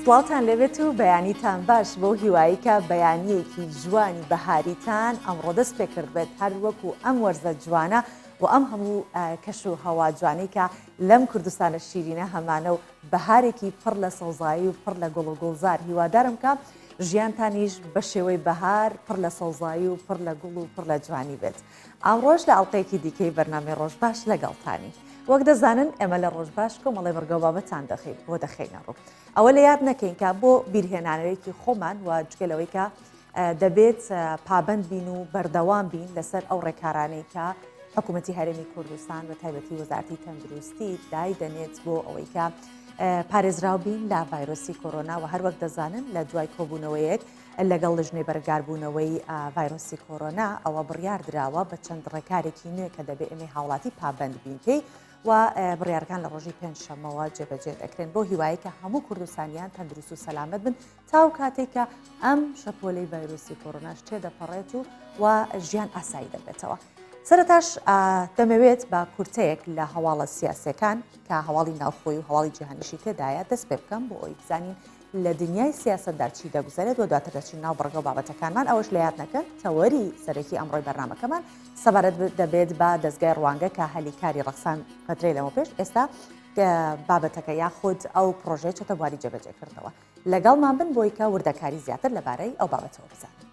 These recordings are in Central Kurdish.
سڵاوتان لێبێت و بەیانیتان باش بەو هیوایی کە بەیانیەکی جوانی بەهاریتان ئەمڕۆ دەست پێ کرد بێت هەر وەکو ئەم وەرزە جوانە و ئەم هەموو کەش و هەوا جوانەی کە لەم کوردستانە شیرینە هەمانە و بەهارێکی پڕ لە سەوزایی و پڕ لە گوڵ و گوڵزار هیوادارم کە ژیانتانیش بە شێوەی بەهار پڕ لە سەوزایی و پڕ لە گوڵ و پڕ لە جوانی بێت. ئەمڕۆش لە ئەڵقەیەکی دیکەی بەرنامەی ڕۆژ باش لەگەڵتانی. وەک دەزانن ئێمە لە ڕۆژ باش کۆمەڵی بڕگە و بابەتان دەخەین بۆ دەخەینە ڕوو. ئەوە لە یاد نەکەین کە بۆ بیرهێنانەوەیەکی خۆمان و جگە لەوەی کە دەبێت پابەند بین و بەردەوام بین لەسەر ئەو ڕێکارانەی کە حکوومەتی هەرێمی کوردستان بە تایبەتی وەزارتی تەندروستی دای دەنێت بۆ ئەوەی کە پارێزراو بین لە ڤایرۆسی کۆرۆنا و هەروەک دەزانن لە دوای کۆبوونەوەیەک لەگەڵ لژنەی بەرەنگاربوونەوەی ڤایرۆسی کۆرۆنا ئەوە بڕیار دراوە بە چەند ڕێکارێکی نوێ کە دەبێ ئێمەی هاوڵاتی پابەند بین پێی و بڕیارەکان لە ڕۆژی پێنجشەممەوە جێبەجێ دەکرێن بۆ هیوایی کە هەموو کوردستانیان تەندروست و سەلامەت بن تاو کاتێک کە ئەم شەپۆلەی ڤایرۆسی کۆرۆناش تێدەپەڕێت و و ژیان ئاسایی دەبێتەوە. سەرەتاش دەمەوێت بە کورتەیەک لە هەواڵە سیاسەکان کە هەواڵی ناوخۆی و هەواڵی جیهانیشی تێدایە دەست پێ بکەم بۆ ئەوی بزانین لە دنیای سیاسەتدا چی دەگوزەرێت و دواتر دەچین ناو بڕگە و بابەتەکانمان ئەوەش لە یاد نەکەن تەوەری سەرەکی ئەمڕۆی بەرنامەکەمان سەبارەت دەبێت بە دەزگای ڕوانگە کە هەلی کاری ڕەخسان قەترەی لەمە پێش ئێستا بابەتەکە یاخود ئەو پرۆژەیە چۆتە بواری جێبەجێکردنەوە لەگەڵمان بن بۆی کە وردەکاری زیاتر لەبارەی ئەو بابەتەوە بزانن.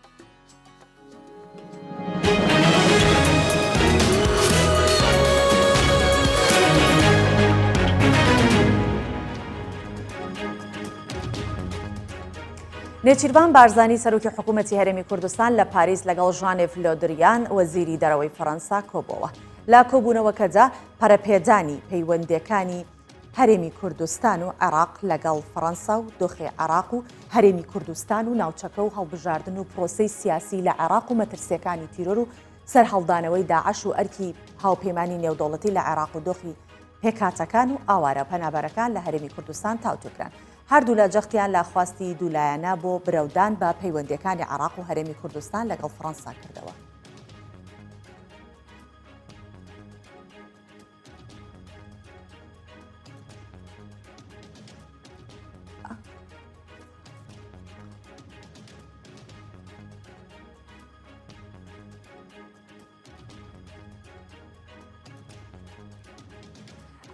نێچیرڤان بارزانی سەرۆکی حکوومەتی هەرێمی کوردستان لە پاریس لەگەڵ ژانێف لۆدریان وەزیری دەرەوەی فەڕەنسا کۆبووەوە. لە کۆبوونەوەکەدا پەرەپێدانی پەیوەندییەکانی هەرێمی کوردستان و عێراق لەگەڵ فەڕەنسا و دۆخی عێراق و هەرێمی کوردستان و ناوچەکە و هەڵبژاردن و پرۆسەی سیاسی لە عێراق و مەترسیەکانی تیرۆر و سەرهەڵدانەوەی داعش و ئەرکی هاوپەیمانی نێودەوڵەتی لە عێراق و دۆخی پێکهاتەکان و ئاوارە پەنابەرەکان لە هەرێمی کوردستان تاوتوێکران. هەردوولا جەختیان لە خواستی دوولایەنە بۆ برەودان بە پەیوەندییەکانی عێراق و هەرێمی کوردستان لەگەڵ فەڕەنسا کردەوە.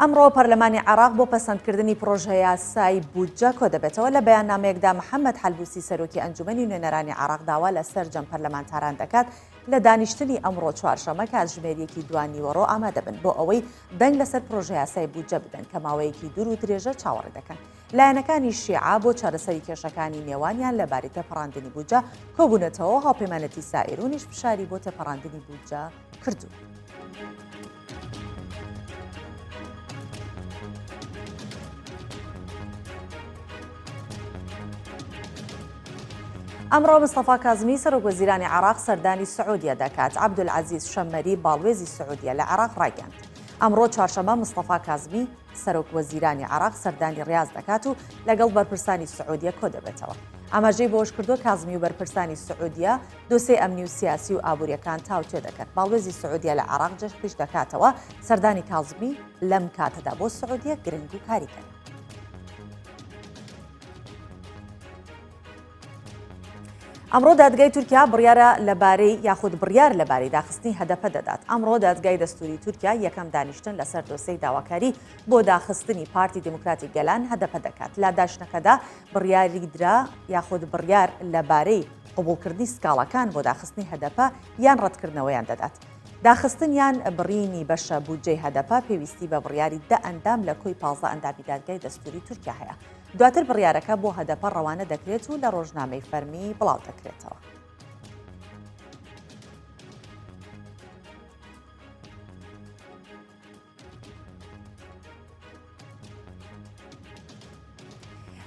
ئەمڕۆ پەرلەمانی عێراق بۆ پەسەندکردنی پڕۆژەیاسای بودجە کۆدەبێتەوە لە بەیاننامەیەکدا محەممەد حەلبوسی سەرۆکی ئەنجومەنی نوێنەرانی عێراق داوا لە سەرجەم پەرلەمانتاران دەکات لە دانیشتنی ئەمڕۆ چوارشەمە کاتژمێر یەکی دوانیوەڕۆ ئامادەبن بۆ ئەوەی دەنگ لەسەر پرۆژەیاسای بودجە بدەن کە ماوەیەکی دوور و درێژە چاوەڕێ دەکەن. لایەنەکانی شیعە بۆ چارەسەری کێشەکانی نێوانیان لەبارەی تێپەڕاندنی بودجە کۆبوونەتەوە و هاوپەیمانێتی سائیرونیش فشاری بۆ تێپەڕاندنی بودجە کردووە. ئەمڕۆ مستەفا کازمی سەرۆک وەزیرانی عێراق سەردانی سعودیە دەکات. عەبدولعەزیز شەممەری باڵوێزی سعودیە لە عێراق ڕایگەیاند، ئەمڕۆ چوارشەممە مستەفا کازمی سەرۆک وەزیرانی عێراق سەردانی ڕیاز دەکات و لەگەڵ بەرپرسانی سعودیە کۆدەبێتەوە. ئاماژەی بەوەشکردووە، کازمی و بەرپرسانی سعودیە دۆسێی ئەمنی و سیاسی و ئابوورییەکان تاوتوێ دەکەن. باڵوێزی سعودیە لە عێراق جەختیش دەکاتەوە، سەردانی کازمی لەم کاتەدا بۆ سعودیە گرنگ و کاریگەرە. ئەمڕۆ دادگای تورکیا بڕیارە لەبارەی یاخود بڕیار لەبارەی داخستنی هەدەپە دەدات. ئەمڕۆ دادگای دەستوری تورکیا یەکەم دانیشتن لەسەر دۆسێی داواکاری بۆ داخستنی پارتی دیموکراتی گەلان هەدەپە دەکات. لە داشتنەکەدا بڕیاری درا یاخود بڕیار لەبارەی قبوڵکردنی سکاڵاکان بۆ داخستنی هەدەپە یان ڕەتکردنەوەیان دەدات. داخستن یان بڕینی بەشە بودجەی هەدەپە پێویستی بە بڕیاری دە ئەندام لە کۆی 15 ئەندامی دادگای دەستوری تورکیا هەیە. دواتر بڕیارەکە بۆ هەدەپە ڕەوانە دەکرێت و لە ڕۆژنامەی فەرمی بڵاو دەکرێتەوە.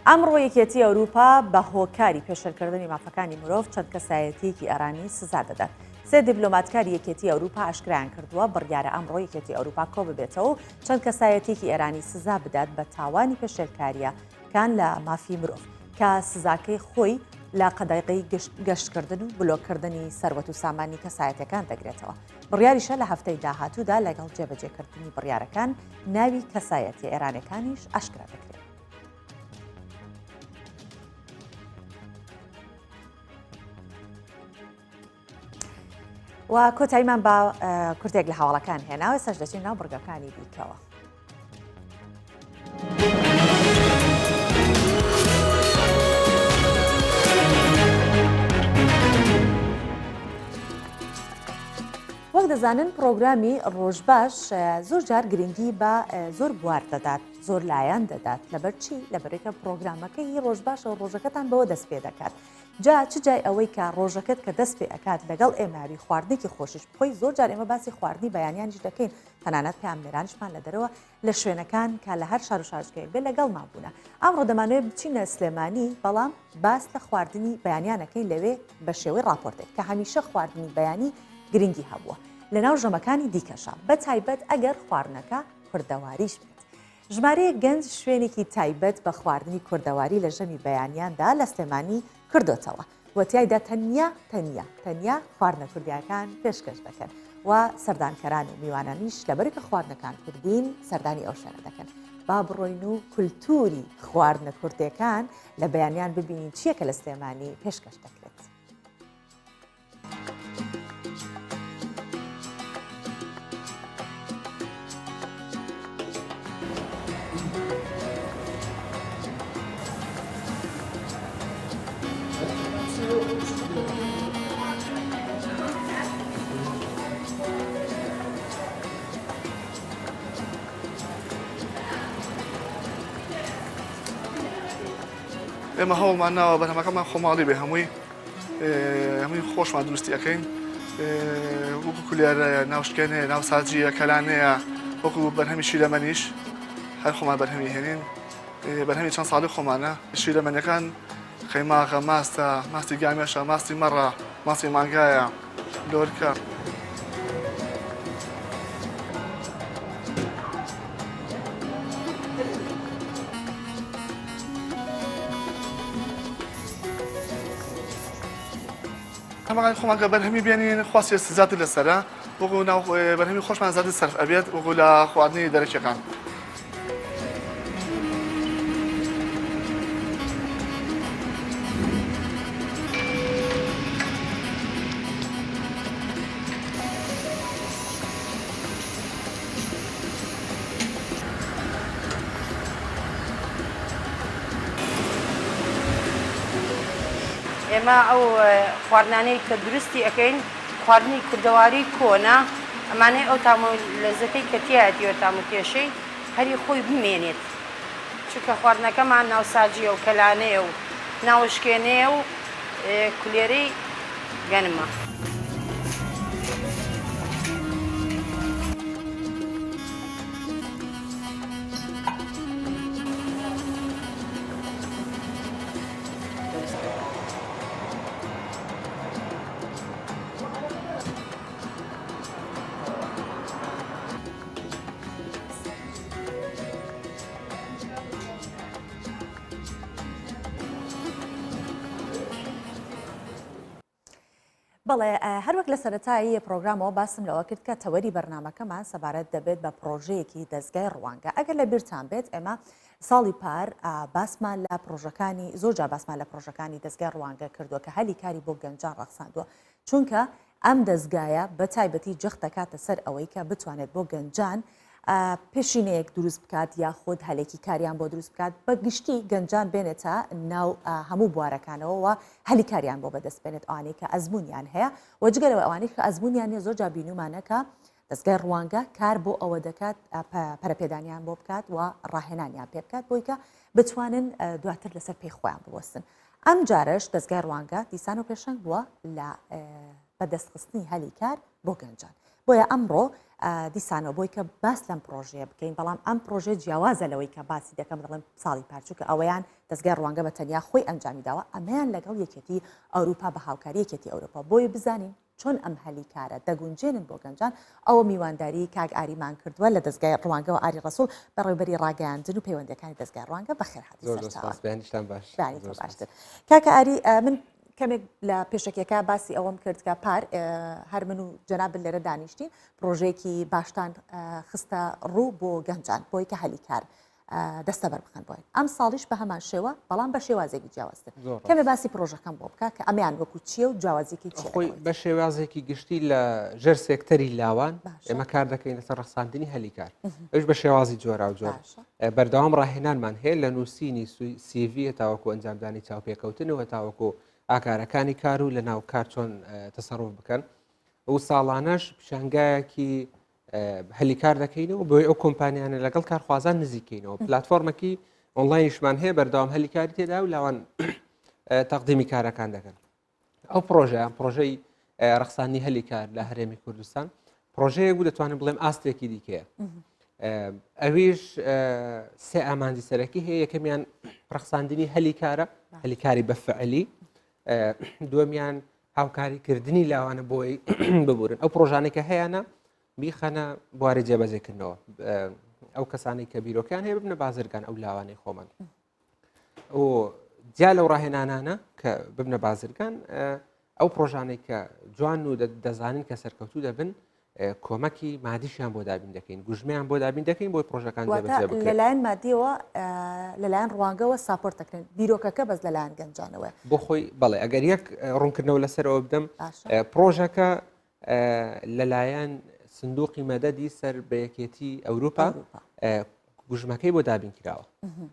ئەمڕۆ یەکێتی ئەوروپا بە هۆکاری پێشێلکردنی مافەکانی مرۆڤ چەند کەسایەتیەکی ئێرانی سزا دەدات. سێ دیبلۆماتکاری یەکێتی ئەوروپا ئاشکرایان کردووە بڕیارە ئەمڕۆ یەکێتی ئەوروپا کۆببێتەوە و چەند کەسایەتیەکی ئێرانی سزا بدات بە تاوانی پێشێلکارییەکان لە مافی مرۆڤ کە سزاکەی خۆی لە قەدەغەی گەشتکردن و بلۆککردنی سەروەت و سامانی کەسایەتەکان دەگرێتەوە. بڕیاریشە لە هەفتەی داهاتوودا لەگەڵ جێبەجێکردنی بڕیارەکان ناوی کەسایەتیە ئێرانەکانیش ئاشکرا دەکرێت. و کۆتاییمان بە کورتێک لە هەواڵەکان هێناوە سەش دەچین ناو بڕگەکانی دیکەوە. وەک دەزانن پرۆگرامی ڕۆژباش زۆر جار گرنگی بە زۆر بوار دەدات زۆر لایەن دەدات لەبەر چی لەبەرێکە پرۆگرامەکە هی ڕۆژباشەوە ڕۆژەکەتان بەوە دەست پێ دەکات جا چ جای ئەوەی کە ڕۆژەکەت کە دەست پێ ئەکات لەگەڵ ئێماوی خواردنێکی خۆشیش بخۆی زۆر جار ئێمە باسی خواردنی بەیانیانیش دەکەین تەنانەت پەیامنێرانیشمان لە دەرەوە لە شوێنەکان کە لە هەر شار و شارۆچکەیەک بێت لەگەڵمان بوونە. ئەمڕۆ دەمانەوێت بچینە سلێمانی، بەڵام باس لە خواردنی بەیانیان ئەکەین لەوێ بە شێوەی ڕاپۆرتێک کە هەمیشە خواردنی بەیانی گرنگی هەبووە لەناو ژەمەکانی دیکەشا بە تایبەت ئەگەر خواردنەکە کوردەواریش بێت. ژمارەیەک گەنج شوێنێکی تایبەت بە خواردنی کوردەواری لە ژەمی بەیانیاندا لە سلێمانی کردۆتەوە. و تیایدا تەنیا تەنیا تەنیا خواردنە کوردیاکان پێشکەش دەکەن و سەردانکەران و میوانانیش لەبەرکە خواردنەکان کوردین سەردانی ئەو شوێنە دەکەن با بڕۆین و کولتوری خواردنە کوردێکان لە بەیانیان ببینین چییە کە لە سلێمانی پێشکەش دەکرێت. ئێمە هەوڵمان ناوە بەرهەمەکەمان خۆماڵی بێ هەمووی هەمووی خۆشمان دروستی ئەەکەین وەکو کولیارەیە ناوشکێنەیە ناو ساجیە کەلانەیە وەکو بەرهەمی شیرەمەنیش هەر خۆمان بەرهەمی هێنین بەرهەمی چەند ساڵی خۆمانە شیرەمەنیەکان قەیماغە ماستە ماستی گامێشە ماستی مەڕە ماستی مانگایە لۆرکە. هەمەکانی خۆمان کە بەرهەمی بێنین خواستی زیاتر لەسەرە وەکو ناو بەرهەمی خۆشمان زیاتر سەرف ئەبێت وەکو لە خواردنی دەرەکیەکان. ئێمە ئەو خواردنانەی کە دروستی ئەکەین خواردنی کوردەواری کۆنە ئەمانەی ئەو تام و لەزەتەی کە تیایەتی و تام و کێشەی هەری خۆی بمێنێت چونکە خواردنەکەمان ناوساجیە و کەلانەیە و ناوشکێنەیە و کولێرەی گەنمە. بەڵێ هەروەک لە سەرەتایی پرۆگرامەوە باسم لەوە کرد کە تەوەری بەرنمەکەمان سەبارەت دەبێت بە پرۆژەیەکی دەستگای ڕوانگە ئەگەر لە بیرتان بێت ئێمە ساڵی پار باسمان لە پرۆژەکانی زۆر جار باسمان لە پرۆژەکانی دەستگای ڕوانگە کردووە کە هەلی کاری بۆ گەنجان ڕەخساندووە چونکە ئەم دەزگایە بە تایبەتی جەخت دەکاتە سەر ئەوەی کە بتوانێت بۆ گەنجان پێشینەیەک دروست بکات یاخود هەلێکی کاریان بۆ دروست بکات بە گشتی گەنجان بێنێتە ناو هەموو بوارەکانەوە و هەلی کاریان بۆ بەدەست بێنێت ئەوانەی کە ئەزمونیان هەیە و جگە لەوە ئەوانەی کە ئەزمونیان نیە زۆر جار بینومانە کە دەزگای ڕوانگە کار بۆ ئەوە دەکات پەرەپێدانیان بۆ بکات و ڕاهێنانیان پێ بکات بۆی کە بتوانن دواتر لەسەر پێی خۆیان بوەستن ئەم جارەش دەزگای ڕوانگە دیسان و پێشەنگ بووە لە بەدەستخستنی هەلی کار بۆ گەنجان بۆیە ئەمڕۆ دیسانەوە بۆی کە باس لەم پرۆژەیە بکەین بەڵام ئەم پرۆژە جیاوازە لەوەی کە باسی دەکەم دەڵێم ساڵی پارچووکە ئەوەیان دەزگای ڕوانگە بە تەنیا خۆی ئەنجامی داوە ئەمەیان لەگەڵ یەکێتی ئەوروپا بە هاوکاری یەکێتی ئەوروپا بۆیە بزانین چۆن ئەم هەلی کارە دەگونجێنن بۆ گەنجان، ئەوە میوانداری کاک ئاریمان کردووە لە دەزگای ڕوانگەوە ئاری ڕەسوڵ بەڕێوبەری ڕاگەیاندن و پەیوەندیەکانی دەزگای ڕوانگە بەخێر هاتی زۆر زۆر سپاس بەیانیشتان باش بەیانی تۆ باشتر کاکە ئاری من کەمێک لە پێشەکیەکە باسی ئەوەم کرد کە پار هەر من و جەنابت لێرە دانیشتین پرۆژەیەکی باشتان خستە ڕوو بۆ گەنجان بۆی کە هەلی کار. دەستەبەر بخەن بۆیان ئەم ساڵیش بە هەمان شێوە بەڵام بە شێوازێکی جیاوازتر کەمێ باسی پرۆژەکەم بۆ بکە کە ئەمیان وەکو چییە و جیاوازیکی چیە خۆی بە شێوازێکی گشتی لە ژێر سێکتەری لاوان ئێمە کار دەکەین لەسەر ڕەخساندنی هەلی کار ئەوش بە شێوازی جۆرا و جۆر بەردەوام ڕاهێنانمان هەیە لە نووسینی سیڤیە تاوەکو ئەنجامدانی چاوپێکەوتنەوە تاوەکو ئاکارەکانی کار و لە ناو کار چۆن تەسەڕوف بکەن و ساڵانەش پیشانگایەکی هەلی کار دەکەینەوە بۆی ئەو کۆمپانیانە لەگەڵ کارخوازان نزیکەینەوە پلتفۆرمەکی ئۆنلاینیشمان هەیە بەردەوام هەلی کاری تێدا و لاوان تەقدیمی کارەکان دەکەن ئەو پرۆژەیان پرۆژەی ڕەخسانی هەلی کار لە هەرێمی کوردستان پرۆژەیە بوو دەتوانم بڵێم ئاستێکی دیکەیە ئەویش سێ ئامانجی سەرەکی هەیە یەکەمیان ڕەخساندنی هەلی کارە هەلی کاری بەفعلی دووەمیان هاوکاریکردنی لاوانە بۆی ببورن ئەو پرۆژانەی کە هەیەە بیخەنە بواری جێبەجێکردنەوە ئەو کەسانی کە بیرۆکیان هەیە ببنە بازرگان ئەو لاوانەی خۆمان و جیا لەو ڕاهێنانانە کە ببنە بازرگان ئەو پرۆژانەی کە جوان و دەزانین کە سەرکەوتوو دەبن کۆمەکی مادیشیان بۆ دابین دەکەین گوژمیان بۆ دابین دەکەین بۆی پرۆژەکان لەلایەن مادیەوە لەلایەن ڕوانگەوە support دەکرێن بیرۆکەکە بەس لەلایەن گەنجانەوە بۆ خۆی بەڵێ ئەگەر یەک ڕوونکردنەوە لەسەرەوە بدەم پرۆژەکە لەلایەن سندوقی مەدەدی سەر بە یەکێتی ئەوروپا گوژمەکەی بۆ دابین کراوە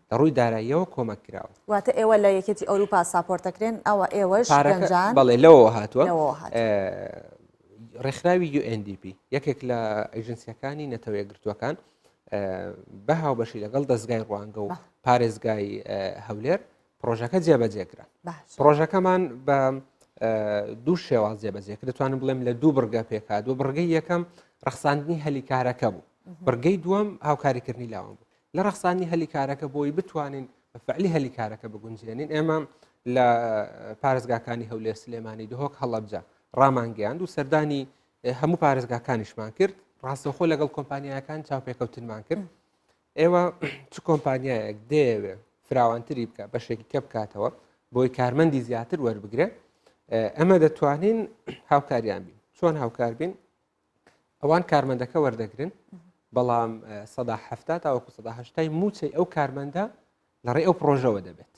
لە ڕووی داراییەوە کۆمەک کراوە. واتە ئێوە لە یەکێتی ئەوروپا support دەکرێن ئەوە ئێوەش گەنجان بەڵێ لەوەوە هاتووە ڕێکخراوی UNDP یەکێک لە ئەژنسیەکانی نەتەوە یەکگرتووەکان بە هاوبەشی لەگەڵ دەستگای ڕوانگە و پارێزگای هەولێر پرۆژەکە جێبەجێ کرا پرۆژەکەمان بە دوو شێواز جێبەجێ کرد دەتوانم بڵێم لە دوو بڕگە پێکات و بڕگەی یەکەم ڕەخساندنی هەلی کارەکە بوو بڕگەی دووەم هاوکاریکردنی لاوان بوو لە ڕەخساندنی هەلی کارەکە بۆی بتوانین بە فعلی هەلی کارەکە بگونجێنین ئێمە لە پارێزگاکانی هەولێر سلێمانی دهۆک هەڵەبجە ڕامانگەیاند و سەردانی هەموو پارێزگاکانیشمان کرد ڕاستەوخۆ لەگەڵ کۆمپانیاکان چاوپێکەوتنمان کرد ئێوە چ کۆمپانیایەک دەیەوێ فراوانتری بکە بەشێکی کە بکاتەوە بۆی کارمەندی زیاتر وەربگرێ ئەمە دەتوانین هاوکاریان بین چۆن هاوکار بین ئەوان کارمەندەکە وەردەگرن بەڵام سەدا هەفتا تاوەکو سەدا هەشتای موچەی ئەو کارمەندە لەڕێ ئەو پرۆژەوە دەبێت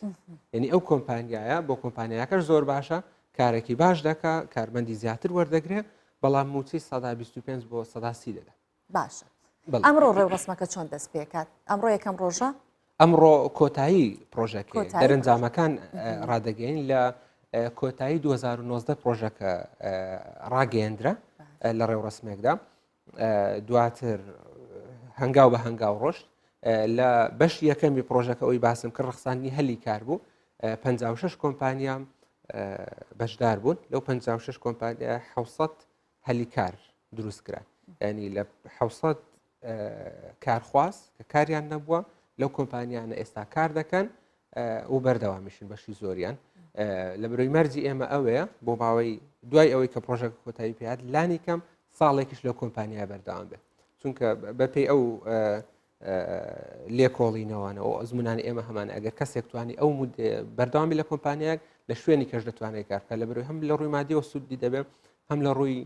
یعنی ئەو کۆمپانیایە بۆ کۆمپانیاکەش زۆر باشە کارێکی باش دەکا کارمەندی زیاتر وەردەگرێ بەڵام موچەی سەدا 25 بۆ سەدا سی دەدا باشە ئەمڕۆ ڕێوڕسمەکە چۆن دەست پێکات ئەمڕۆ یەکەم ڕۆژە ئەمڕۆ کۆتایی پرۆژەکە دەرەنجامەکان ڕادەگەین لە کۆتایی 2019 پرۆژەکە ڕاگەیەندرا لە ڕێوڕسمێکدا دواتر هەنگاو بە هەنگاو ڕۆشت لە بەش یەکەمی پرۆژەکە ئەوی باسم کرد ڕخساندنی هەلی کار بوو 56 کۆمپانیا بەشدار بوون لەو 56 کۆمپانیا 600 هەلی کار دروست کرا ینی لە 600 کارخواز کە کاریان نەبووە لەو کۆمپانیانە ئێستا کار دەکەن و بەردەوامیشن بەشی زۆریان لە برۆی مەرجی ئێمە ئەوەیە بۆ ماوەی دوای ئەوەی کە پرۆژەکە کۆتایی پێات لانی کەم ساڵێکیش لەو کۆمپانیا بەردەوام بێت چونکە بەپێی ئەو لێکۆڵینەوانە و ئەزمونانی ئێمە هەمانە ئەگەر کەسێک توانی ئەو بەردەوامی لە کۆمپانیایەک لە شوێنی کەش دەتوانێت کار بکات لە بەرەوەی هەم لە ڕووی مادیەوە سوودی دەبێت هەم لە ڕووی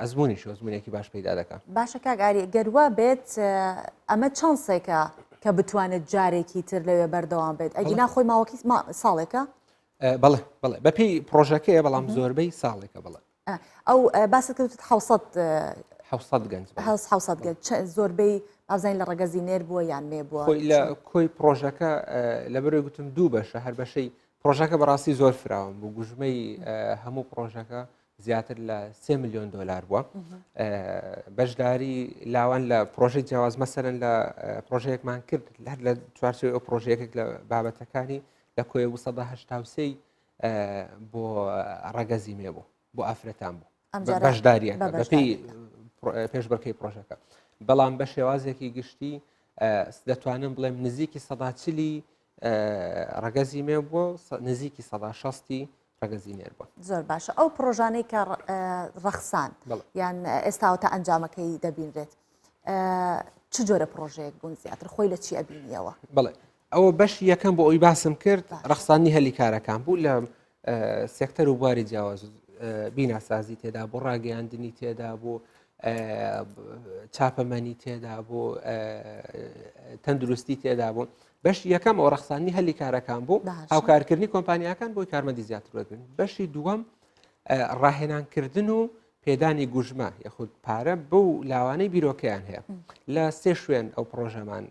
ئەزمونیش ئەزمونێکی باش پەیدا دەکات. باشە کاک ئاری گەر وا بێت ئەمە چانسێکە کە بتوانێت جارێکی تر لەوێ بەردەوام بێت ئەگینا خۆی ماوەکی ساڵێکە؟ بەڵێ بەڵێ بەپێی پرۆژەکەیە بەڵام زۆربەی ساڵێکە بەڵێ. ئەو باست کرد حوسەت حوسەت گەنج هەس حوسەت گەنج زۆربەی بازین لە ڕەگەزی نێر بووە یان مێ بووە خۆی لە کۆی پرۆژەکە لە بەرەوەی گوتم دوو بەشە هەر بەشەی پرۆژەکە بەڕاستی زۆر فراوان بوو گوژمەی هەموو پرۆژەکە زیاتر لە 3 میلیۆن دلار بووە بەشداری لاوان لە پرۆژەی جیاواز مەسەرن لە پرۆژەیەکمان کرد هەر لە چوارچێوەی ئەو پرۆژەیەکێک لە بابەتەکانی لە کۆی 1970 بۆ ڕەگەزی مێ بوو بۆ ئافرەتان بوو بەشداریەکە بەپێی پێشبڕکەی پرۆژەکە بەڵام بە شێوازێکی گشتی دەتوانم بڵێم نزیکی سەدا چلی ڕەگەزی مێ بووە نزیکی سەدا شەستی ڕەگەزی نێر بووە زۆر باشە ئەو پرۆژانەی کە ڕەخسان یان ئێستاوە تا ئەنجامەکەی دەبینرێت چ جۆرە پرۆژەیەک بوون زیاتر خۆی لە چی ئەبینیەوە بڵێ ئەوە بەشی یەکەم بۆ ئەوی باسم کرد ڕەخسانی هەلی کارەکان بوو لە سێکتەر و بواری جیاواز بیناسازی تێدا بۆ ڕاگەیاندنی تێدا بوو. چاپەمەنی تێدا بوو تەندروستی تێدا بوو بەشی یەکەم ئەو ڕەخسانی هەلی کارەکان بوو هاوکارکردنی کۆمپانیاکان بۆی کارمەندی زیاتر وەرگن بەشی دووەم ڕاهێنانکردن و پێدانی گوژمە یاخود پارە بەو لاوانەی بیرۆکەیان هەیە لە سێ شوێن ئەو پرۆژەمان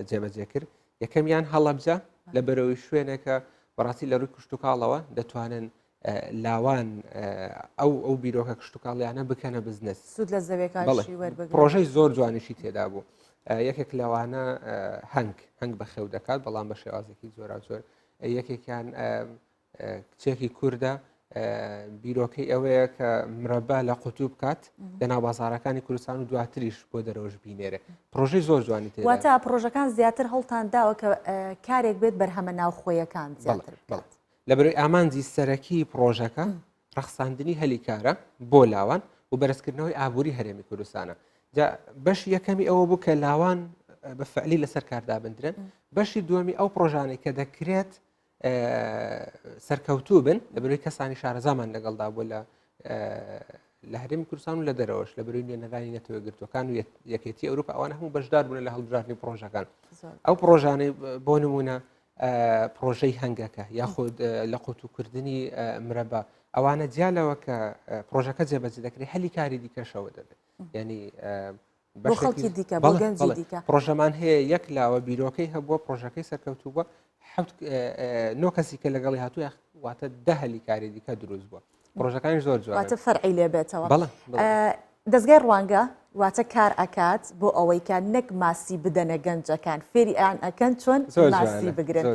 جێبەجێ کرد یەکەمیان هەڵەبجە لە بەرەوەی شوێنێکە بەڕاستی لە ڕووی کشتتوکاڵەوە دەتوانن لاوان ئەو ئەو بیرۆکە کشتتوکاڵیانە بکەنە بزنس سوود لە زەوێکانشی وەربگرن پرۆژەی زۆر جوانیشی تێدا بوو یەکێک لەوانە هەنگ هەنگ بەخێو دەکات بەڵام بە شێوازێکی زۆرا زۆر یەکێکیان کچێکی کوردە بیرۆکەی ئەوەیە کە مرەبا لە قوتوو بکات لە ناو بازارەکانی کوردستان و دواتریش بۆ دەرەوەش بینێرێ پرۆژەی زۆر جوانی تێدا واتە پرۆژەکان زیاتر هەڵتان داوە کە کارێک بێت بەرهەمە ناوخۆیەکان زیاتر بکات. لەبەرەی ئامانجی سەرەکی پڕۆژەکە ڕەخساندنی هەلی کارە بۆ لاوان و بەرزکردنەوەی ئابووری هەرێمی کوردستانە جا بەشی یەکەمی ئەوە بوو کە لاوان بە فعلی لەسەر کاردا بندرێن بەشی دووەمی ئەو پڕۆژانەی کە دەکرێت سەرکەوتوو بن لە بەرەی کەسانی شارەزامان لەگەڵدا بوو لە لە هەرێمی کوردستان و لە دەرەوەش لە بەرەی نوێنەرانی نەتەوە گرتوەکان و یەکێتی ئەوروپا ئەوانە هەموو بەشدار بوون لە هەڵبژاردنی پرۆژەکان ئەو پرۆژانەی بۆ نمونە پرۆژەی هەنگەکە یاخود لە قوتوکردنی مرەبا ئەوانە جیا لەوە کە پرۆژەکە جێبەجێ دەکرێت هەلی کاری دیکەشەوە دەبێت ینی بۆ خەڵکی دیکە بۆ گەنجی دیکە پرۆژەمان هەیە یەک لاوە بیرۆکەی هەبووە پرۆژەکەی سەرکەوتوو بووە نۆ کەسی کە لەگەڵی هاتوو واتە دە هەلی کاری دیکە دروست بووە پرۆژەکانی زۆر جوان واتە فەرعی لێ بێتەوە دەزگای ڕوانگە واتە کار ئەکات بۆ ئەوەی کە نەک ماسی بدەنە گەنجەکان فێری ئەیان ئەکەن چۆن ماسی بگرن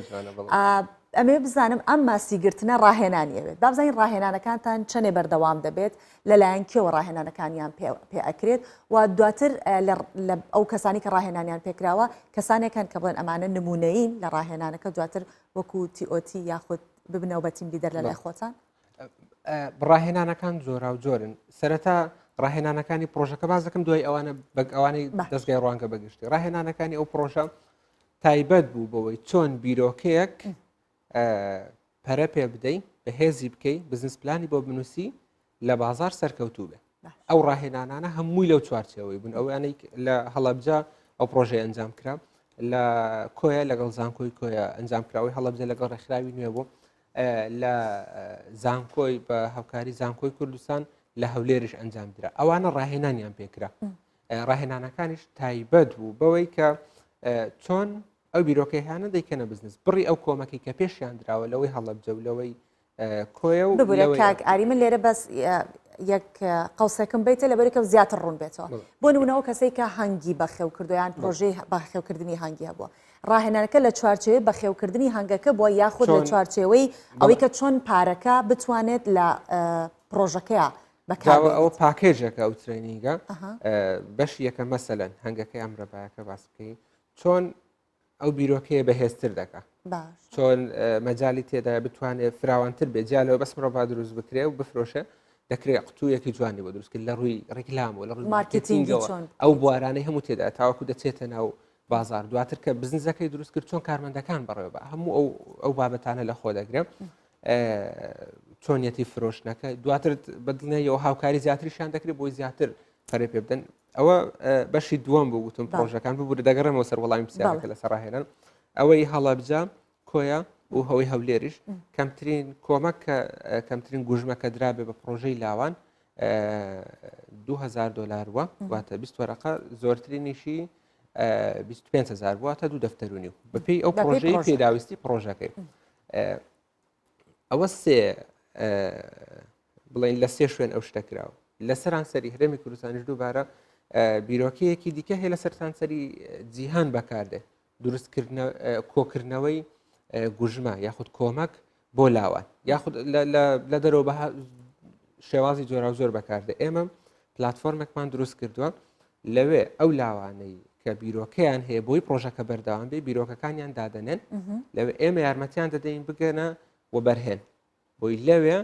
ئەمێ بزانم ئەم ماسی گرتنە ڕاهێنانی ئەوێت بابزانین ڕاهێنانەکانتان چەنێ بەردەوام دەبێت لەلایەن کێوە ڕاهێنانەکانیان پێ ئەکرێت و دواتر لە ئەو کەسانی کە ڕاهێنانیان پێکراوە کەسانێکن کە بڵێن ئەمانە نمونەیین لە ڕاهێنانەکە دواتر وەکو TOT یاخود ببنەوە بە team leader لە لای خۆتان ڕاهێنانەکان جۆرا و جۆرن سەرەتا ڕاهێنانەکانی پرۆژەکە باز دەکەم دوای ئەوانە بەگ ئەوانەی دەستگای ڕوانگە بەگشتی ڕاهێنانەکانی ئەو پرۆژە تایبەت بوو بەوەی چۆن بیرۆکەیەک پەرە پێ بدەی بەهێزی بکەی بزنس پلانی بۆ بنووسی لە بازار سەرکەوتوو بێ ئەو ڕاهێنانانە هەمووی لەو چوارچێوەی بوون ئەوانەی لە هەڵەبجە ئەو پرۆژەی ئەنجام کرا لە کۆیە لەگەڵ زانکۆی کۆیە ئەنجام کراوەی هەڵەبجە لەگەڵ ڕێکخراوی نوێ بوو لە زانکۆی بە هاوکاری زانکۆی کوردستان لە هەولێریش ئەنجام درا ئەوانە ڕاهێنانیان پێکرا ڕاهێنانەکانیش تایبەت بوو بەوەی کە چۆن ئەو بیرۆکەیانە دەیکەنە بزنس بڕی ئەو کۆمەکی کە پێشیان دراوە لەوەی هەڵەبجە و لەوەی کۆیە و ببورە کاک ئاری من لێرە بەس یەک قەوسێکم بیتە لەبەرکە زیاتر ڕوون بێتەوە بۆ نمونەوە کەسێک کە هەنگی بەخێو کردو یان پرۆژەی بەخێوکردنی هەنگی هەبووە ڕاهێنانەکە لە چوارچێوەی بەخێوکردنی هەنگەکە بووە یاخود لە چوارچێوەی ئەوەی کە چۆن پارەکە بتوانێت لە پرۆژەکەیە بەکارەوە ئەوە package ەکە ئەو training ە بەشی یەکە مەسەلەن هەنگەکەی ئەمرەبایەکە باس بکەین چۆن ئەو بیرۆکەیە بەهێزتر دەکا چۆن مەجای تێدا بتوانێت فراوانتر بێ جیالەوە بەس مرۆڤ دروست بکرێ و بفرۆشێ دەکرێت قوتوویەکی جوانی بۆ دروست کرد لە ڕووی ڕیکلام و لە ڕووی مارکتینگەوە ئەو بوارانەی هەموو تێدا تاوەکو دەچێتە ناو بازار دواتر کە بزنزەکەی دروست کرد چۆن کارمەندەکان بەڕێوە بە هەموو ئەو ئەو بابەتانە لە خۆ دەگرێت چۆنیەتی فرۆشتنەکە دواتر بەدڵنیایەوە هاوکاری زیاتریشیان دەکرێت بۆی زیاتر پەرە پێ بدەن ئەوە بەشی دووەم بوو گوتم پرۆژەکان ببوورە دەگەڕێمەوە سەر وەڵامی پرسیارەکە لەسەر ڕاهێنان ئەوەی هەڵەبجە کۆیە و هەوەی هەولێریش کەمترین کۆمەک کە کەمترین گوژمە کە درابێ بە پرۆژەی لاوان 2000 دلار وە واتە 20 وەرەقە زۆرترینیشی 25هزار بووە تا دوو دەفتەرونی و بەپێی ئەو پرۆژەی پێداویستی پرۆژەکەی ئەوە سێ بڵین لە سێ شوێن ئەو شتە کراوە لە سەرانسەری هەرێمی کوردستانیش دووبارە بیرۆکەیەکی دیکە هەیە لە سەرتانسەری جیهان بەکاردێ دروستکردنە کۆکردنەوەی گوژمە یاخود کۆمەک بۆ لاوان یاخود لە دەرەوە بە شێوازی جۆرا زۆر بەکاردە ئێمە پلتفۆرمێکمان دروست کردووە لەوێ ئەو لاوانەی کە بیرۆکەیان هەیە بۆی پرۆژەکە بەردەوام بێ بیرۆکەکانیان دادەنێن لەوێ ئێمە یارمەتیان دەدەین بگەنە وەبەرهێن بۆی لەوێ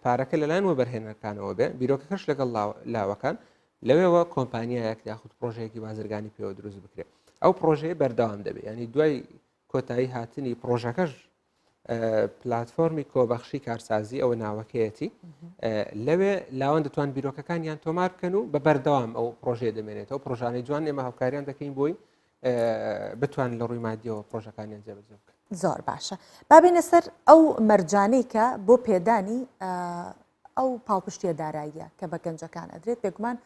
پارەکە لەلایەن وەبەرهێنەرەکانەوە بێ بیرۆکەکەش لەگەڵ لاوەکان لەوێوە کۆمپانیایەک یاخود پرۆژەیەکی بازرگانی پێوە دروست بکرێت ئەو پرۆژەیە بەردەوام دەبێت ینی دوای کۆتایی هاتنی پرۆژەکەش پلاتفۆرمی کۆبەخشی کارسازی ئەوە ناوەکەیەتی لەوێ لاوان دەتوان بیرۆکەکانیان تۆمار بکەن و بە بەردەوام ئەو پرۆژەیە دەمێنێتەوە پرۆژانەی جوان ئێمە هاوکاریان دەکەین بۆی بتوان لە ڕووی مادیەوە پرۆژەکانیان جێبەجێ بکەن. زۆر باشە با بێینە سەر ئەو مەرجانەی کە بۆ پێدانی ئەو پاڵپشتیە داراییە کە بە گەنجەکان ئەدرێت بێگومان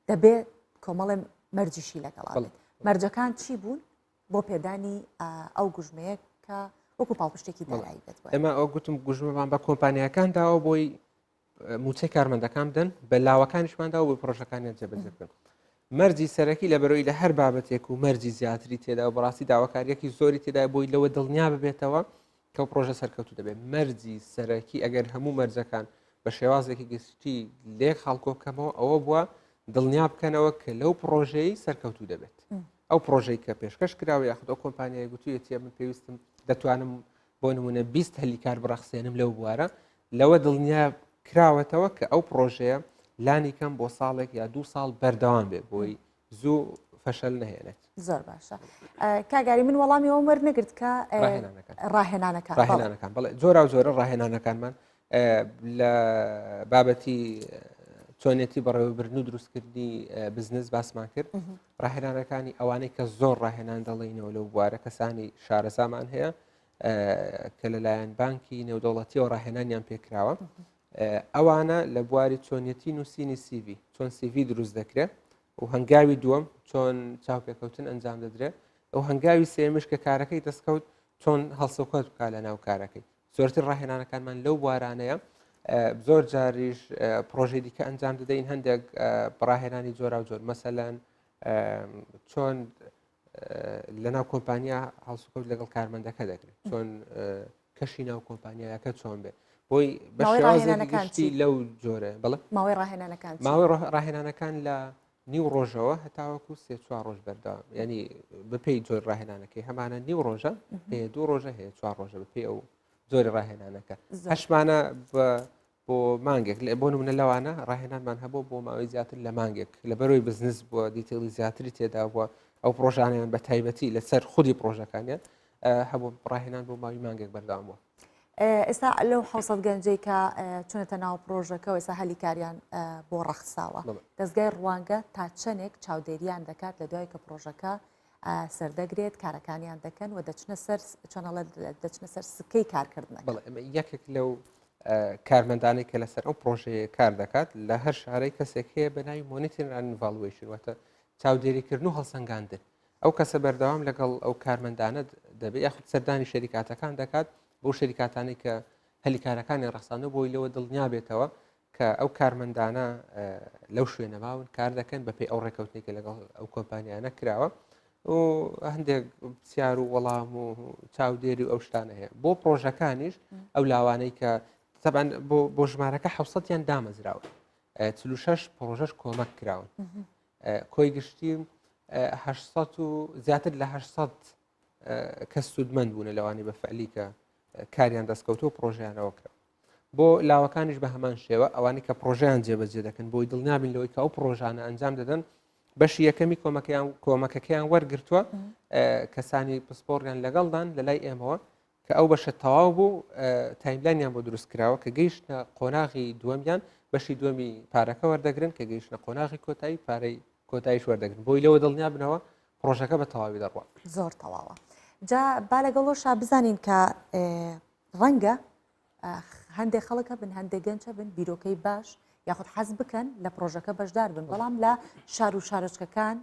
دەبێت کۆمەڵێ مەرجیشی لەگەڵا بێت مەرجەکان چی بوون بۆ پێدانی ئەو گوژمەیە کە وەکو پاڵپشتێکی دارایی بێت ئێمە ئەو گوتم گوژمەمان بە کۆمپانیاکان داوە بۆی موچەی کارمەندەکان بدەن بە لاوەکانیشمان داوە بۆ پرۆژەکانیان جێبەجێ بکەن مەرجی سەرەکی لە بەرەوەی لە هەر بابەتێک و مەرجی زیاتری تێدا و بەڕاستی داواکاریەکی زۆری تێدا بۆی لەوە دڵنیا ببێتەوە کە پرۆژە سەرکەوتو دەبێت مەرجی سەرەکی ئەگەر هەموو مەرجەکان بە شێوازێکی گشتی لێک خاڵکۆ بکەمەوە ئەوە بووە دڵنیا بکەنەوە کە لەو پرۆژەی سەرکەوتو دەبێت ئەو پرۆژەی کە پێشکەش کراوە یاخود ئەو کۆمپانیای گوتویەتیە من پێویستم دەتوانم بۆ نمونە 20 هەلی کار بڕەخسێنم لەو بوارە لەوە دڵنیا کراوەتەوە کە ئەو پڕۆژەیە لانی کەم بۆ ساڵێک یا دوو ساڵ بەردەوام بێ بۆی زوو فەشەل نەهێنێت. زۆر باشە کاگاری من وەڵامی ئەوم وەرنەگرت کە ڕاهێنانەکان ڕاهێنانەکان بڵێ جۆرا و جۆرە ڕاهێنانەکانمان لە بابەتی چۆنێتی بەڕێوەبردن و دروستکردنی بزنس باسمان کرد ڕاهێنانەکانی ئەوانەی کە زۆر ڕاهێنان دەڵێنەوە لەو بوارە کەسانی شارەزامان هەیە کە لەلایەن بانکی نێودەوڵەتیەوە ڕاهێنانیان پێکراوە ئەوانە لە بواری چۆنیەتی نووسینی سیڤی چۆن سیڤی دروست دەکرێت و هەنگاوی دووەم چۆن چاوپێکەوتن ئەنجام دەدرێت ئەو هەنگاوی سێمش کە کارەکەی دەستکەوت چۆن هەڵسەکەوت بکە لە ناو کارەکەی زۆرتر ڕاهێنانەکانمان لەو بوارانەیە زۆر جاریش پرۆژەی دیکە ئەنجام دەدەین هەندێک ڕاهێنانی جۆرا و جۆر مەسەلەن چۆن لەناو کۆمپانیا هەڵسوکەوت لەگەڵ کارمەندەکە دەکرێت چۆن کەشی ناو کۆمپانیایەکە چۆن بێ بۆی بە شێوازێکی لەو جۆرە بڵێ ماوەی ڕاهێنانەکان ماوەی ڕاهێنانەکان لە نیو ڕۆژەوە هەتاوەکو سێ چوار ڕۆژ بەردەوام ینی بەپێی جۆر ڕاهێنانەکەی هەمانە نیو ڕۆژە هەیە دوو ڕۆژە هەیە چوار ڕۆژە بەپێی ئەو جۆری ڕاهێنانەکە هەشمانە بە بۆ مانگێک لە بۆ نمونە لەوانە ڕاهێنانمان هەبوو بۆ ماوەی زیاتر لە مانگێک لە بەرەوەی بزنس بووە detail ی زیاتری تێدا بووە ئەو پرۆژانیان بە تایبەتی لەسەر خودی پرۆژەکانیان هەبوو ڕاهێنان بۆ ماوەی مانگێک بەردەوام بووە. ئێستا لەو حوسەت گەنجەی کە چونەتە ناو پرۆژەکەەوە ئێستا هەلی کاریان بۆ ڕەخساوە دەستگای ڕوانگە تا چەندێک چاودێریان دەکات لە دوای کە پرۆژەکە سەردەگرێت کارەکانیان دەکەن و دەچنە سەر چەنەڵە دەچنە سەر سکەی کارکردن. بەڵێ ئەمە یەکێک لەو کارمەندانەی کە لەسەر ئەو پرۆژەیە کار دەکات لە هەر شارەی کەسێک هەیە بە ناوی monitor and evaluation واتە چاودێریکردن و هەڵسەنگاندن ئەو کەسە بەردەوام لەگەڵ ئەو کارمەندانە دەبێت یاخود سەردانی شەریکاتەکان دەکات بۆ شەریکاتانی کە هەلی کارەکانی ڕەخساندوە بۆی لەوە دڵنیا بێتەوە کە ئەو کارمەندانە لەو شوێنە ماون کار دەکەن بەپێی ئەو ڕێکەوتنی کە لەگەڵ ئەو کۆمپانیانە کراوە و هەندێک پرسیار و وەڵام و چاودێری و ئەو شتانە هەیە بۆ پرۆژەکانیش ئەو لاوانەی کە تەبان بۆ بۆ ژمارەکە حوسەتیان دامەزراوە 46 پرۆژەش کۆمەک کراون کۆی گشتی 800 و زیاتر لە 800 کەس سوودمەند بوونە لەوانی بە فعلی کە کاریان دەستکەوتو پرۆژیانەوە کرا بۆ لاوەکانیش بە هەمان شێوە ئەوانەی کە پرۆژیان جێبەجێ دەکەن بۆی دڵنیابین لەوەی کە ئەو پرۆژانە ئەنجام دەدەن بەشی یەکەمی کۆمەکەیان کۆمەکەکەیان وەرگتووە کەسانی پسپۆڕیان لەگەڵدان لە لای ئێمەوە کە ئەو بەشە تەواو بوو timeline یان بۆ دروست کراوە کە گەیشتە قۆناغی دووەمیان بەشی دووەمی پارەکە وەردەگرن کە گەیشتە قۆناغی کۆتایی پارەی کۆتاییش وەردەگرن بۆی لەوە دڵنیا بنەوە پرۆژەکە بە تەواوی دەڕوات. زۆر تەواوە جا با لەگەڵۆشا بزانین کە ڕەنگە هەندێک خەڵک هەبن هەندێک گەنج هەبن بیرۆکەی باش یاخود حەز بکەن لە پرۆژەکە بەشدار بن بەڵام لە شار و شارۆچکەکان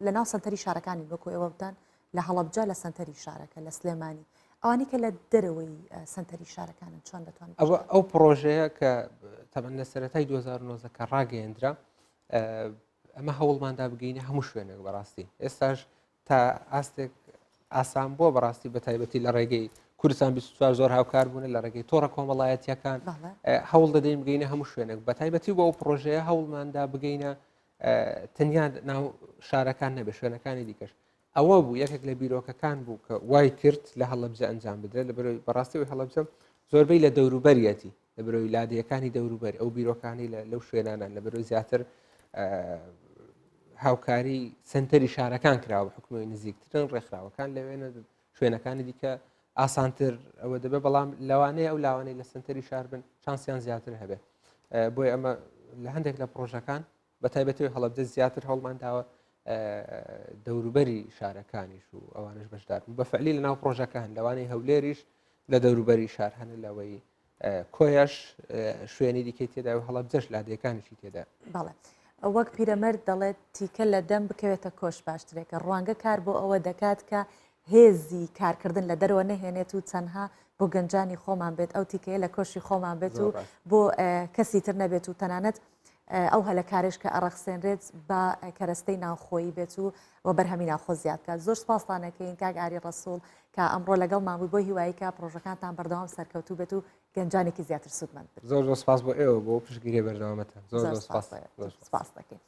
لە ناو سنتەری شارەکانی وەکو ئێوە بتان لە هەڵەبجە لە سنتەری شارەکە لە سلێمانی ئەوانی کە لە دەرەوەی سنتەری شارەکانن چۆن دەتوان ئەوە ئەو پرۆژەیە کە تەبەن لە سەرەتای 2009 کە ڕاگەیەندرا ئەمە هەوڵماندا بگەینە هەموو شوێنێک بەڕاستی ئێستاش تا ئاستێک ئاسان بووە بەڕاستی بە تایبەتی لە ڕێگەی کوردستان 24 زۆر هاوکار بوون لە ڕێگەی تۆڕە کۆمەڵایەتیەکان هەوڵ دەدەین بگەینە هەموو شوێنێک بە تایبەتی بۆ ئەو پرۆژەیە هەوڵماندا بگەینە تەنیا ناو شارەکان نەبێ شوێنەکانی دیکەش ئەوە بوو یەکێک لە بیرۆکەکان بوو کە وای کرد لە هەڵەبجە ئەنجام بدرێت لە بەرەوەی بەڕاستی هەڵەبجە زۆربەی لە دەوروبەریەتی لە بەرەوەی لادێیەکانی دەوروبەر ئەو بیرۆکانی لەو شوێنانە لە بەرەوەی زیاتر هاوکاری سنتەری شارەکان کراوە بە حکومی نزیکترن ڕێکخراوەکان لەوێنە شوێنەکانی دیکە ئاسانتر ئەوە دەبێت بەڵام لەوانەیە ئەو لاوانەی لە سنتەری شار بن چانسیان زیاتر هەبێت بۆی ئەمە لە هەندێک لە پرۆژەکان بە تایبەتی هەڵەبجە زیاتر هەوڵمان داوە دەوروبەری شارەکانیش و ئەوانش بەشدار بوو بە فعلی لە ناو پرۆژەکە هەن لەوانەی هەولێریش لە دەوروبەری شار هەن لەوەی کۆیەش شوێنی دیکەی تێدا و هەڵەبجەش لادێکانیشی تێدا. بەڵێ وەک پیرەمەرد دەڵێت تیکە لە دەم بکەوێتە کۆش باشترێکە ڕوانگە کار بۆ ئەوە دەکات کە هێزی کارکردن لە دەرەوە نەهێنێت و تەنها بۆ گەنجانی خۆمان بێت ئەو تیکەیە لە کۆشی خۆمان بێت و بۆ کەسی تر نەبێت و تەنانەت ئەو هەلە کارێش کە ئەڕەخسێنرێت بە کەرەستەی ناوخۆیی بێت و و بەرهەمی ناوخۆ زیاد بکات زۆر سپاستان ئەکەین کاک ئاری ڕەسوڵ کە ئەمڕۆ لەگەڵمان بووی بۆ هیوایی کە پڕۆژەکانتان بەردەوام سەرکەوتوو بێت و گەنجانێکی زیاتر سوودمەند بن. زۆر زۆر سپاس بۆ ئێوە بۆ پشتگیریە بەردەوامەتان زۆر زۆر سپاس سپاس دەکەین.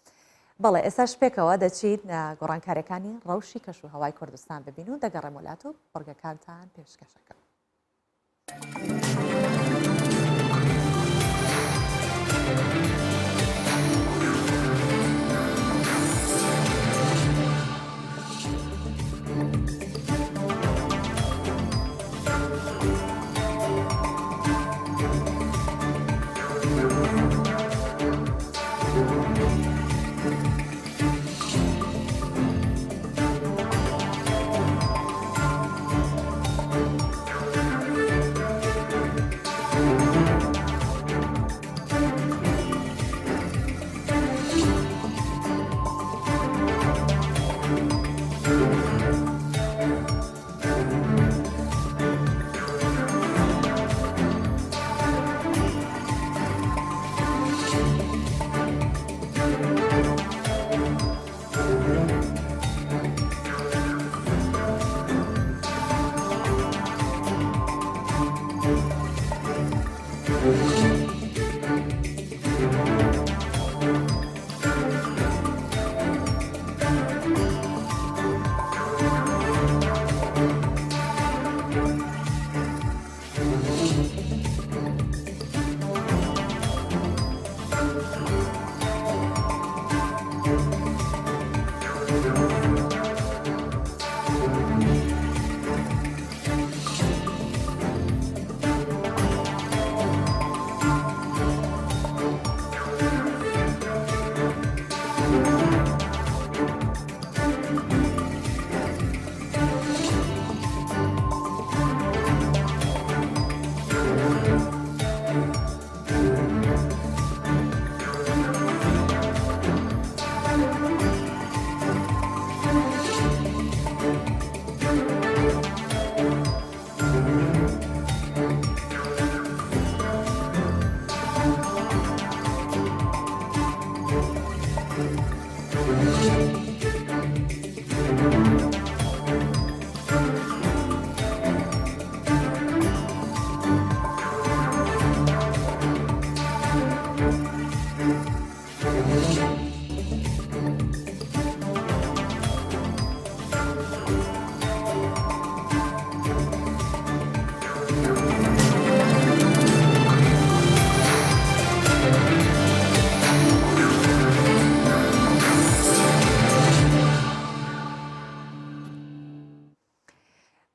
بەڵێ ئێستاش پێکەوە دەچین گۆڕانکاریەکانی ڕەوشی کەش و هەوای کوردستان ببین و دەگەڕێم وڵات و بڕگەکانتان پێشکەشەکەم.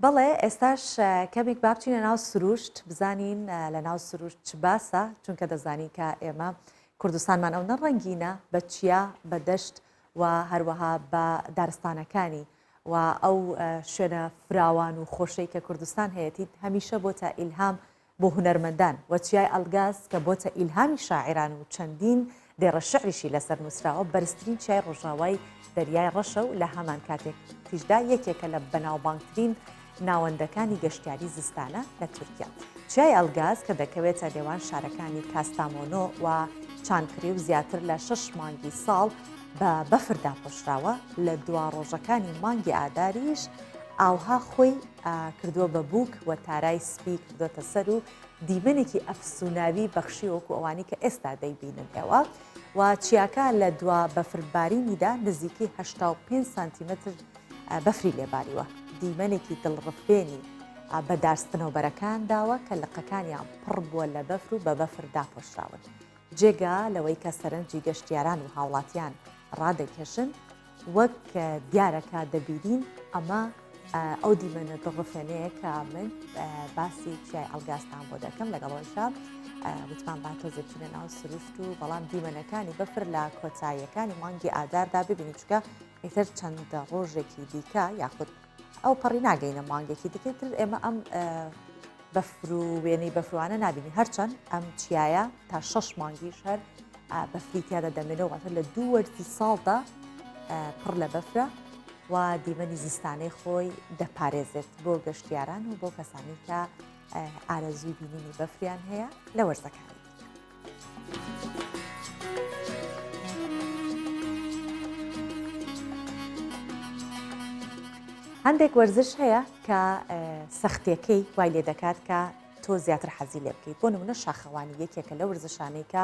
بەڵێ ئێستاش کەمێک با بچینە ناو سروشت بزانین لە ناو سروشت چ باسە چونکە دەزانین کە ئێمە کوردستانمان ئەو نە ڕەنگینە بە چیا بە دەشت و هەروەها بە دارستانەکانی و ئەو شوێنە فراوان و خۆشەی کە کوردستان هەیەتی هەمیشە بۆتە ئیلهام بۆ هونەرمەندان و چیای ئەلگاز کە بۆتە ئیلهامی شاعیران و چەندین دێڕە شعریشی لەسەر نووسراوە، بەرزترین چیای ڕۆژاوای دەریای ڕەشە و لە هەمان کاتێکیشدا یەکێکە لە بەناوبانگترین ناوەندەکانی گەشتیاری زستانە لە تورکیا. چیای ئەلگاز کە دەکەوێتە نێوان شارەکانی کاستامۆنۆ و چانکری و زیاتر لە شەش مانگی ساڵ بە بەفر داپۆشراوە، لە دوا ڕۆژەکانی مانگی ئاداریش ئاوها خۆی کردووە بە بووک و تارای سپی کردۆتە سەر و دیمەنێکی ئەفسوناوی بەخشی وەکو ئەوانی کە ئێستا دەیبینن ئێوە و چیاکە لە دوا بەفربارینیدا نزیکەی 85 سانتیمەتر بەفری لێباریوە دیمەنێکی دڵڕفێنی بە دارستنەوبەرەکان داوە کە لقەکانیان پڕ بووە لە بەفر و بە بەفر داپۆشراون جێگا لەوەی کە سەرنجی گەشتیاران و هاوڵاتیان ڕادەکێشن وەک دیارە کە دەبینین ئەمە. ئەو دیمەنە دڵڕفێنەیە کە من باسی چیای ئەڵگاستان بۆ دەکەم لەگەڵەوەشا وتمان با تۆزێ بچینە ناو سروشت و بەڵام دیمەنەکانی بەفر لە کۆتاییەکانی مانگی ئاداردا ببینی چکە ئیتر چەند ڕۆژێکی دیکە یاخود ئەو پەڕی ناگەینە مانگێکی دیکە تر ئێمە ئەم بەفر و وێنەی بەفروانە نبینی هەرچەند ئەم چیایە تا شەش مانگیش هەر بەفری تیادا دەمێنەوە واتە لە دوو وەرزی ساڵدا پڕ لە بەفرە و دیمەنی زستانەی خۆی دەپارێزێت بۆ گەشتیاران و بۆ کەسانی کە ئارەزووی بینینی بەفریان هەیە لە وەرزەکانی دیکە. هەندێک وەرزش هەیە کە سەختیەکەی وای لێ دەکات کە تۆ زیاتر حەزی لێ بکەیت بۆ نمونە شاخەوانی یەکێکە لە وەرزشانەی کە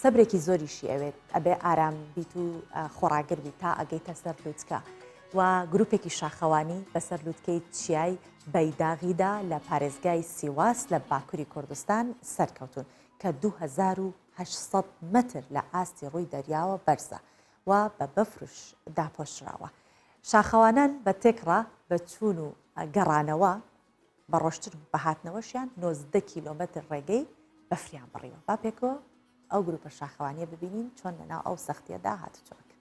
سەبرێکی زۆریشی ئەوێت ئەبێ ئارام بیت و خۆڕاگر بیت تا ئەگەیتە سەر لوتکە و گروپێکی شاخەوانی بەسەر لوتکەی چیای بەیداغیدا لە پارێزگای سیواس لە باکوری کوردستان سەرکەوتوون کە 2800 مەتر لە ئاستی ڕووی دەریاوە بەرزە و بە بەفرش داپۆشراوە. شاخەوانان بە تێکڕا بە چوون و گەڕانەوە بە ڕۆشتن و بە هاتنەوەشیان 19 کیلۆمەتر ڕێگەی بەفریان بڕیوە. با پێکەوە ئەو گروپە شاخەوانیە ببینین چۆن لەناو ئەو سەختیەدا هاتوچۆ ئەکەن.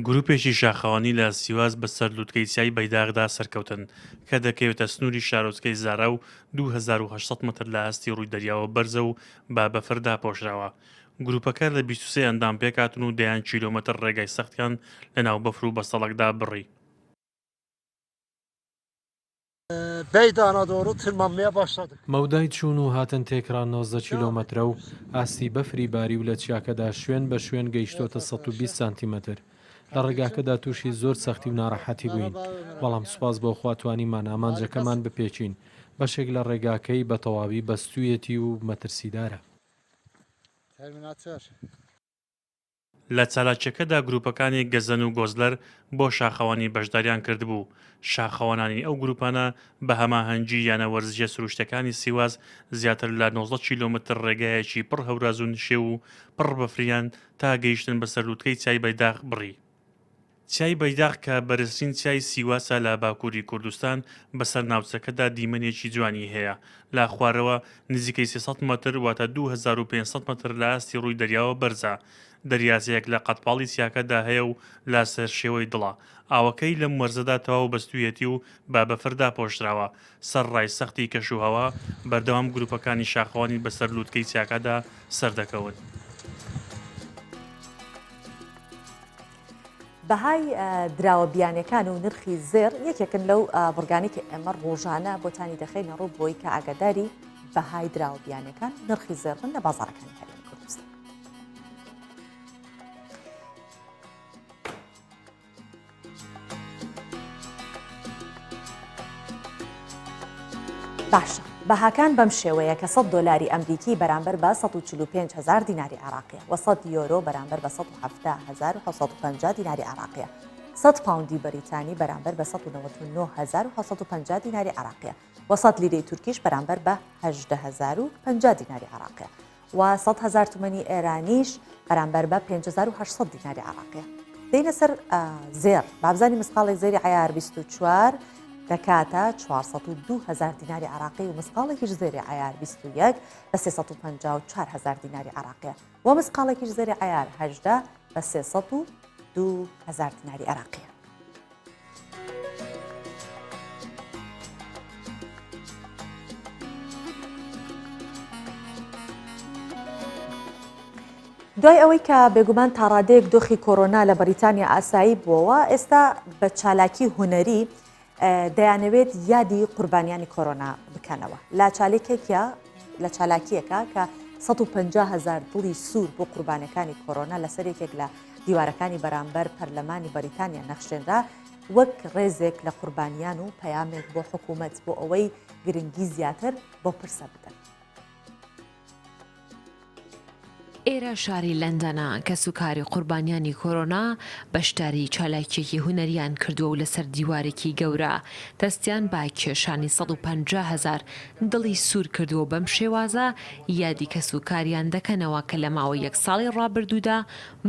گروپێکی شاخەوانی لە سیواز بەسەر لوتکەی چیای بەیداغدا سەرکەوتن، کە دەکەوێتە سنووری شارۆچکەی زارا و 2800 مەتر لە ئاستی ڕووی دەریاوە بەرزە و بە بەفر داپۆشراوە. گروپەکە لە 23 ئەندام پێکهاتوون و دەیان کیلۆمەتر ڕێگای سەختیان لەناو بەفر و بەستەڵەکدا بڕی. Beydağına doğru tırmanmaya başladık. مەودای چوون و هاتن تێکڕا 19 کیلۆمەترە و ئاستی بەفری باریو لە چیاکەدا شوێن بە شوێن گەیشتۆتە 120 سانتیمەتر. لە ڕێگاکەدا تووشی زۆر سەختی و ناڕەحەتی بووین، بەڵام سوپاس بۆ خوا توانیمان ئامانجەکەمان بپێکین، بەشێک لە ڕێگاکەی بە تەواوی بەستوویەتی و مەترسیدارە. Terminator. لە چالاکییەکەدا گروپەکانی گەزەن و گۆزلەر بۆ شاخەوانی بەشداریان کردبوو، شاخەوانانی ئەو گروپانە بە هەماهەنگی یانە وەرزشیە سروشتیەکانی سیواز زیاتر لە 19 کیلۆمەتر ڕێگایەکی پڕ هەوراز و نشێو و پڕ بەفریان تا گەیشتن بە سەرلوتکەی چیای بەیداغ بڕی. چیای بەیداغ کە بەرزترین چیای سیواسە لە باکووری کوردستان، بەسەر ناوچەکەدا دیمەنێکی جوانی هەیە. لە خوارەوە نزیکەی 300 مەتر واتە 2500 مەتر لە ئاستی ڕووی دەریاوە بەرزە. دەریاچەیەک لە قەدپاڵی چیاکەدا هەیە و لە سەر شێوەی دڵە. ئاوەکەی لەم وەرزەدا تەواو بەستوویەتی و بە بەفر داپۆشراوە. سەرڕای سەختی کەشوهەوا، بەردەوام گروپەکانی شاخەوانی بەسەر لووتکەی چیاکەدا سەردەکەون. بەهای دراوە بیانیەکان و نرخی زێڕ یەکێکن لەو بڕگانەی کە ئێمە ڕۆژانە بۆتانی دەخەینە ڕوو بۆی کە ئاگاداری بەهای دراوە بیانیەکان نرخی زێڕ بن لە بازاڕەکانی هەرێمی کوردستان. باشە بەهاکان بەم شێوەیە کە 100 دۆلاری ئەمریکی بەرامبەر بە 145 هزار دیناری عێراقیە و 100 یۆرۆ بەرامبەر بە 170,750 دیناری عێراقیە 100 پاوندی بەریتانی بەرامبەر بە 199750 دیناری عێراقیە و 100 لیرەی تورکیش بەرامبەر بە 18050 دیناری عێراقیە و 100 هەزار تمەنی ئێرانیش بەرامبەر بە 5800 دیناری عێراقیە. دێینە سەر زێڕ، با بزانین مسقاڵێک زێری عەیار 24 دەکاتە 402 هەزار دیناری عێراقی و مسقاڵێکیش زێری عەیار 21 بە 354 هەزار دیناری عێراقیە و مسقاڵێکیش زێری عەیار 18 بە 302 هەزار دیناری عێراقیە. دوای ئەوەی کە بێگومان تاڕادەیەک دۆخی کۆرۆنا لە بەریتانیا ئاسایی بووەوە ئێستا بە چالاکی هونەری دەیانەوێت یادی قوربانیانی کۆرۆنا بکەنەوە لە چالێکێکیا لە چالاکیەکە کە 150 هزار دڵی سوور بۆ قوربانەکانی کۆرۆنا لەسەر یەکێک لە دیوارەکانی بەرامبەر پەرلەمانی بەریتانیا نەخشێنرا وەک ڕێزێک لە قوربانیان و پەیامێک بۆ حکوومەت بۆ ئەوەی گرنگی زیاتر بۆ پرسە بدەن. ئێرە شاری لەندەنە، کەسوکاری قوربانیانی کۆرۆنا بەشداری چالاکییەکی هونەرییان کردووە و لەسەر دیوارێکی گەورە دەستیان بە کێشانی 150 هەزار دڵی سوور کردووە و بەم شێوازە یادی کەسوکاریان دەکەنەوە کە لە ماوەی یەک ساڵی ڕابردوودا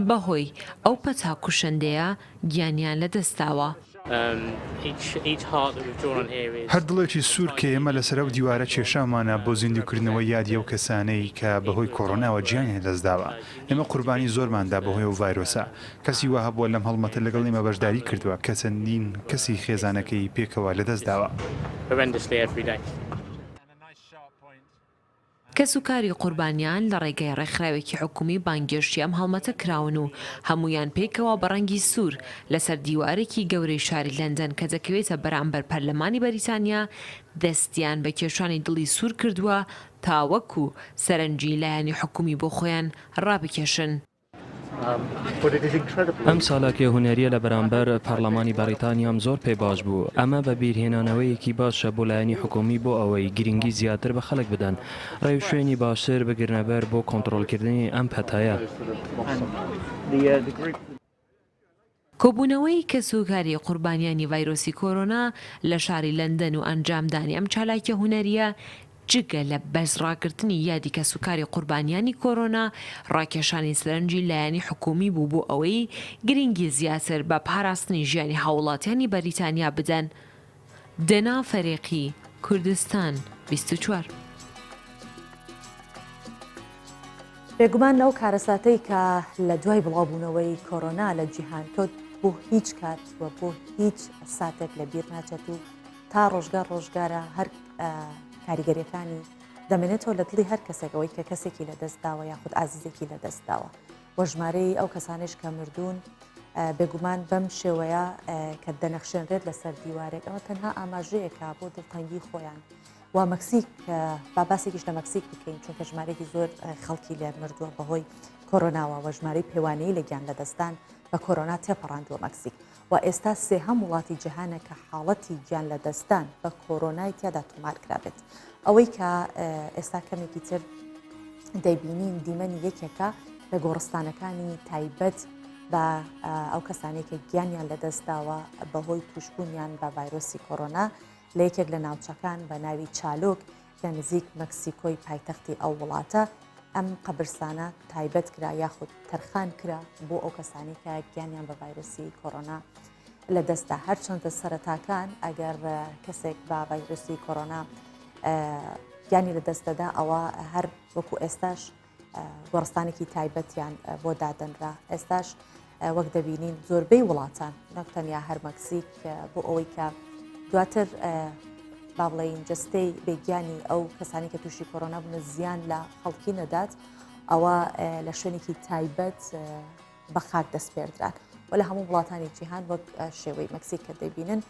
بەهۆی ئەو پەتا کوشندەیە گیانیان لەدەستداوە. هەر دڵێکی سوور کە ئێمە لەسەر ئەو دیوارە کێشاومانە بۆ زیندووکردنەوەی یادی ئەو کەسانەی کە بەهۆی کۆرۆناوە گیانیان لەدەستداوە. ئێمە قوربانی زۆرمان دا بەهۆی ئەو ڤایرۆسە. کەسی وا هەبووە لەم هەڵمەتە لەگەڵ ئێمە بەشداری کردووە کە چەندین کەسی خێزانەکەی پێکەوە لەدەستداوە. کەسوکاری قوربانیان لە ڕێگای ڕێکخراوێکی حکومی بانگێشتی ئەم هەڵمەتە کراون و هەموویان پێکەوە بە ڕەنگی سوور لەسەر دیوارێکی گەورەی شاری لەندەن کە دەکەوێتە بەرامبەر پەرلەمانی بەریتانیا دەستیان بە کێشانی دڵی سوور کردووە تاوەکو سەرنجی لایەنی حکومی بۆ خۆیان ڕابکێشن. ئەم چالاکیە هونەریە لە بەرامبەر پەڕلەمانی بەڕیتانیام زۆر پێ باش بوو، ئەمە بە بیرهێنانەوەیەکی باشە بۆ لایەنی حکومی بۆ ئەوەی گرنگی زیاتر بە خەڵک بدەن، ڕێوشوێنی باشتر بگرنەبەر بۆ کۆنتڕۆڵکردنی ئەم پەتایە. کۆبوونەوەی کەسوکاری قوربانیانی ڤایرۆسی کۆرۆنا لە شاری لەندەن و ئەنجامدانی ئەم چالاکیە هونەرییە جگە لە بەرز ڕاگرتنی یادی کەسوکاری قوربانیانی کۆرۆنا، ڕاکێشانی سەرنجی لایەنی حکوومی بوو بۆ ئەوەی گرنگی زیاتر بە پاراستنی ژیانی هاووڵاتیانی بەریتانیا بدەن. دەنا فەریقی، کوردستان، 24. بێگومان ئەو کارەساتەی کە لە دوای بڵاوبوونەوەی کۆرۆنا لە جیهان کەوت بۆ هیچ کات و بۆ هیچ ساتێک لە بیر ناچێت و تا ڕۆژگار ڕۆژگارە هەر کاریگەریەکانی دەمێنێتەوە لە دڵی هەر کەسێک ئەوەی کە کەسێکی لە دەست داوە یاخود ئازیزێکی لە دەست داوە و ژمارەی ئەو کەسانێش کە مردوون بێگومان بەم شێوەیە کە دەنەخشێنرێت لەسەر دیوارێک ئەمە تەنها ئاماژەیەکە بۆ دڵتەنگی خۆیان و مەکسیک با باسێکیش لە مەکسیک بکەین چونکە ژمارەیەکی زۆر خەڵکی لێ مردووە بەهۆی کۆرۆناوە و ژمارەی پێوانەیی لە گیان لەدەستدان بە کۆرۆنا تێپەڕاندووە مەکسیک و ئێستا سێهەم وڵاتی جیهانە کە حاڵەتی گیان لەدەستدان بە کۆرۆنای تیادا تۆمار کرابێت. ئەوەی کە ئێستا کەمێکی تر دەیبینین دیمەنی یەکێکە لە گۆڕستانەکانی تایبەت بە ئەو کەسانەی کە گیانیان لەدەستداوە بەهۆی توشبوونیان بە ڤایرۆسی کۆرۆنا لە یەکێک لە ناوچەکان بە ناوی چالۆک لە نزیک مەکسیکۆی پایتەختی ئەو وڵاتە، ئەم قەبرسانە تایبەت کرا یاخود تەرخان کرا بۆ ئەو کەسانەی کە گیانیان بە ڤایرۆسی کۆرۆنا لەدەستدا. هەرچەندە سەرەتاکان ئەگەر کەسێک بە ڤایرۆسی کۆرۆنا گیانی لەدەست دەدا ئەوە هەر وەکو ئێستاش گۆڕستانێکی تایبەتیان بۆ دادەنرا ئێستاش وەک دەبینین زۆربەی وڵاتان نەک تەنیا هەر مەکسیک بۆ ئەوەی کە دواتر با بڵێین جستەی بێگیانی ئەو کەسانی کە تووشی کۆرۆنا بوون زیان لە خەڵکی نەدات ئەوە لە شوێنێکی تایبەت بە خاک دەسپێردران و لە هەموو وڵاتانی جیهان وەک شێوەی مەکسیک کە دەبینن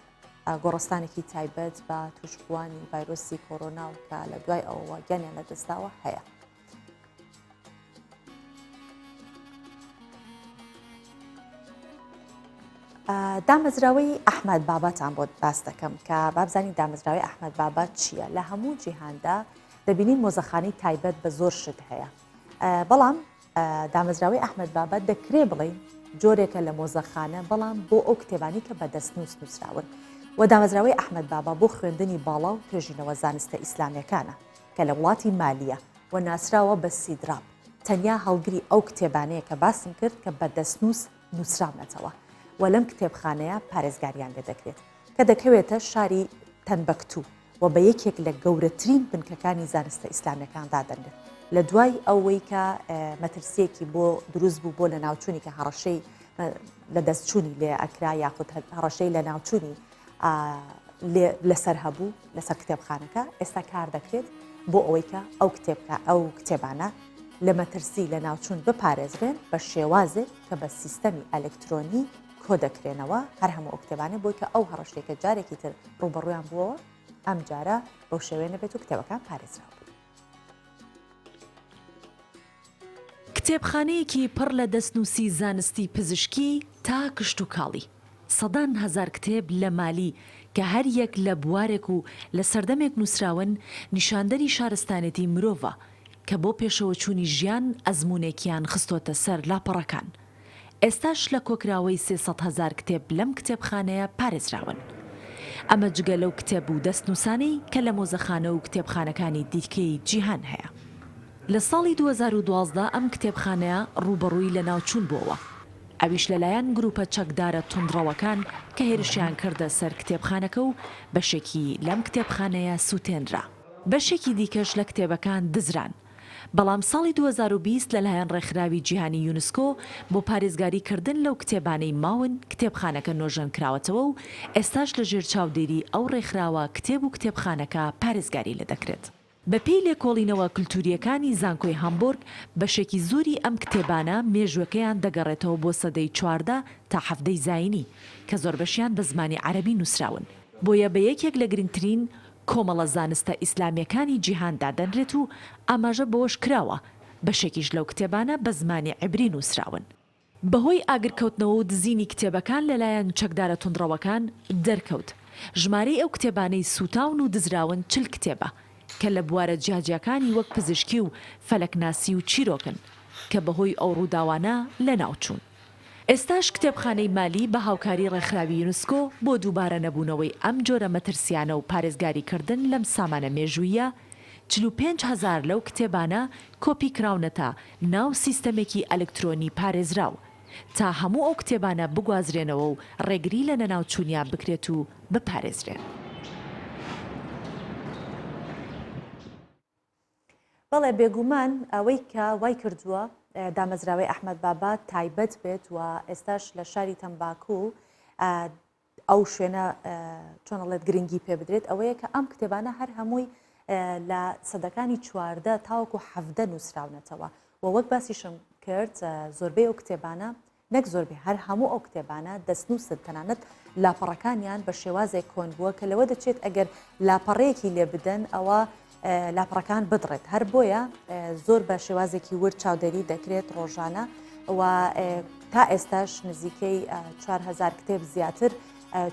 گۆڕستانێکی تایبەت بە توشبووانی ڤایرۆسی کۆرۆنا و کە لە دوای ئەوەوە گیانیان لەدەستداوە هەیە. دامەزراوەی ئەحمەد باباتان بۆ باس دەکەم کە بابزانین دامەزراوەی ئەحمەد بابا چییە لە هەموو جیهاندا دەبینین مۆزەخانەی تایبەت بە زۆر شت هەیە بەڵام دامەزراوەی ئەحمەد بابا دەکرێ بڵێین جۆرێکە لە مۆزەخانە بەڵام بۆ ئەو کتێبانی کە بە دەستنووس نووسراون و دامەزراوەی ئەحمەد بابا بۆ خوێندنی باڵا و توێژینەوە زانستە ئیسلامیەکانە کە لە وڵاتی مالیە و ناسراوە بە سیدراب تەنیا هەڵگری ئەو کتێبانەیە کە باسم کرد کە بە دەستنووس نووسراونەتەوە و لەم کتێبخانەیە پارێزگاریان لێ دەکرێت کە دەکەوێتە شاری تەنبەکتو و بە یەکێک لە گەورەترین بنکەکانی زانستە ئیسلامیەکان دادەنرێت لە دوای ئەوەی کە مەترسیەکی بۆ دروست بوو بۆ لە ناوچوونی کە هەڕەشەی لە دەستچوونی لێ ئەکرا یاخود هەڕەشەی لە ناوچوونی لەسەر هەبوو لەسەر کتێبخانەکە ئێستا کار دەکرێت بۆ ئەوەی کە ئەو کتێبکە ئەو کتێبانە لە مەترسی لە ناوچوون بپارێزرێن بە شێوازێک کە بە سیستەمی ئەلکترۆنی کۆدەکرێنەوە، هەر هەموو ئەو کتێبانەی بۆی کە ئەو هەڕەشەی کە جارێکی تر ڕووبەڕوویان بووەوە، ئەمجارە بەو شێوەیە نەبێت و کتێبەکان پارێزراو بن. کتێبخانەیەکی پڕ لە دەستنووسی زانستی پزیشکی تا کشتوکاڵی. سەدان هەزار کتێب لە مالی کە هەر یەک لە بوارێک و لە سەردەمێک نووسراون، نیشاندەری شارستانێتی مرۆڤە. کە بۆ پێشەوەچوونی ژیان ئەزموونێکیان خستۆتە سەر لاپەڕەکان. ئێستاش لە کۆکراوەی 300 هەزار کتێب لەم کتێبخانەیە پارێزراون. ئەمە جگە لەو کتێب و دەستنووسانەی کە لە مۆزەخانە و کتێبخانەکانی دیکەی جیهان هەیە. لە ساڵی 2012 ئەم کتێبخانەیە ڕووبەڕووی لەناوچوون بۆوە، ئەویش لەلایەن گروپە چەکدارە توندڕەوەکان کە هێرشیان کردە سەر کتێبخانەکە و بەشێکی لەم کتێبخانەیە سووتێنرا. بەشێکی دیکەش لە کتێبەکان دزران. بەڵام ساڵی 2020 لەلایەن ڕێکخراوی جیهانی یونسکۆ بۆ پارێزگاری کردن لەو کتێبانەی ماون کتێبخانەکە نۆژەنکراوەتەوە و ئێستاش لەژێر چاودێری ئەو ڕێکخراوە کتێب و کتێبخانەکە پارێزگاری لێدەکرێت. بەپێی لێکۆڵینەوە کلتورییەکانی زانکۆی هامبۆرگ، بەشێکی زۆری ئەم کتێبانە مێژووەکەیان دەگەڕێتەوە بۆ سەدەی 14 تا حەڤدەی زایینی، کە زۆربەشیان بە زمانی عەرەبی نووسراون، بۆیە بە یەکێک لە گرنگترین کۆمەڵە زانستە ئیسلامییەکانی جیهان دادەنرێت و ئاماژە بەوەش کراوە، بەشێکیش لەو کتێبانە بە زمانی عیبری نووسراون. بەهۆی ئاگرکەوتنەوە و دزینی کتێبەکان لەلایەن چەکدارە توندڕەوەکان، دەرکەوت ژمارەی ئەو کتێبانەی سووتاون و دزراون 40 کتێبە کە لە بوارە جیاجیاکانی وەک پزیشکی و فەلەکناسی و چیرۆکن کە بەهۆی ئەو ڕووداوانە لەناوچوون. ئێستاش کتێبخانەی مالی بە هاوکاری ڕێکخراوی یونسکۆ بۆ دووبارە نەبوونەوەی ئەم جۆرە مەترسیانە و پارێزگاری کردن لەم سامانە مێژووییە، 45 هەزار لەو کتێبانە کۆپی کراونەتە ناو سیستەمێکی ئەلکترۆنی پارێزراو، تا هەموو ئەو کتێبانە بگوازرێنەوە و ڕێگری لە لەناوچوونیان بکرێت و بپارێزرێن. بەڵێ بێگومان ئەوەی کە وای کردووە دامەزراوەی ئەحمەد بابا تایبەت بێت و ئێستاش لە شاری تەمباکو ئەو شوێنە چۆن ئەڵێت گرنگی پێ بدرێت ئەوەیە کە ئەم کتێبانە هەر هەمووی لە سەدەکانی 14 تاوەکو حەڤدە نووسراونەتەوە و وەک باسیشم کرد زۆربەی ئەو کتێبانە نەک زۆربەی هەر هەموو ئەو کتێبانە دەستنووسن تەنانەت لاپەڕەکانیان بە شێوازێک کۆن بووە کە لەوە دەچێت ئەگەر لاپەڕەیەکی لێ بدەن ئەوە لاپەڕەکان بدڕێت هەر بۆیە زۆر بە شێوازێکی ورد چاودێری دەکرێت ڕۆژانە و تا ئێستاش نزیکەی 4هزار کتێب زیاتر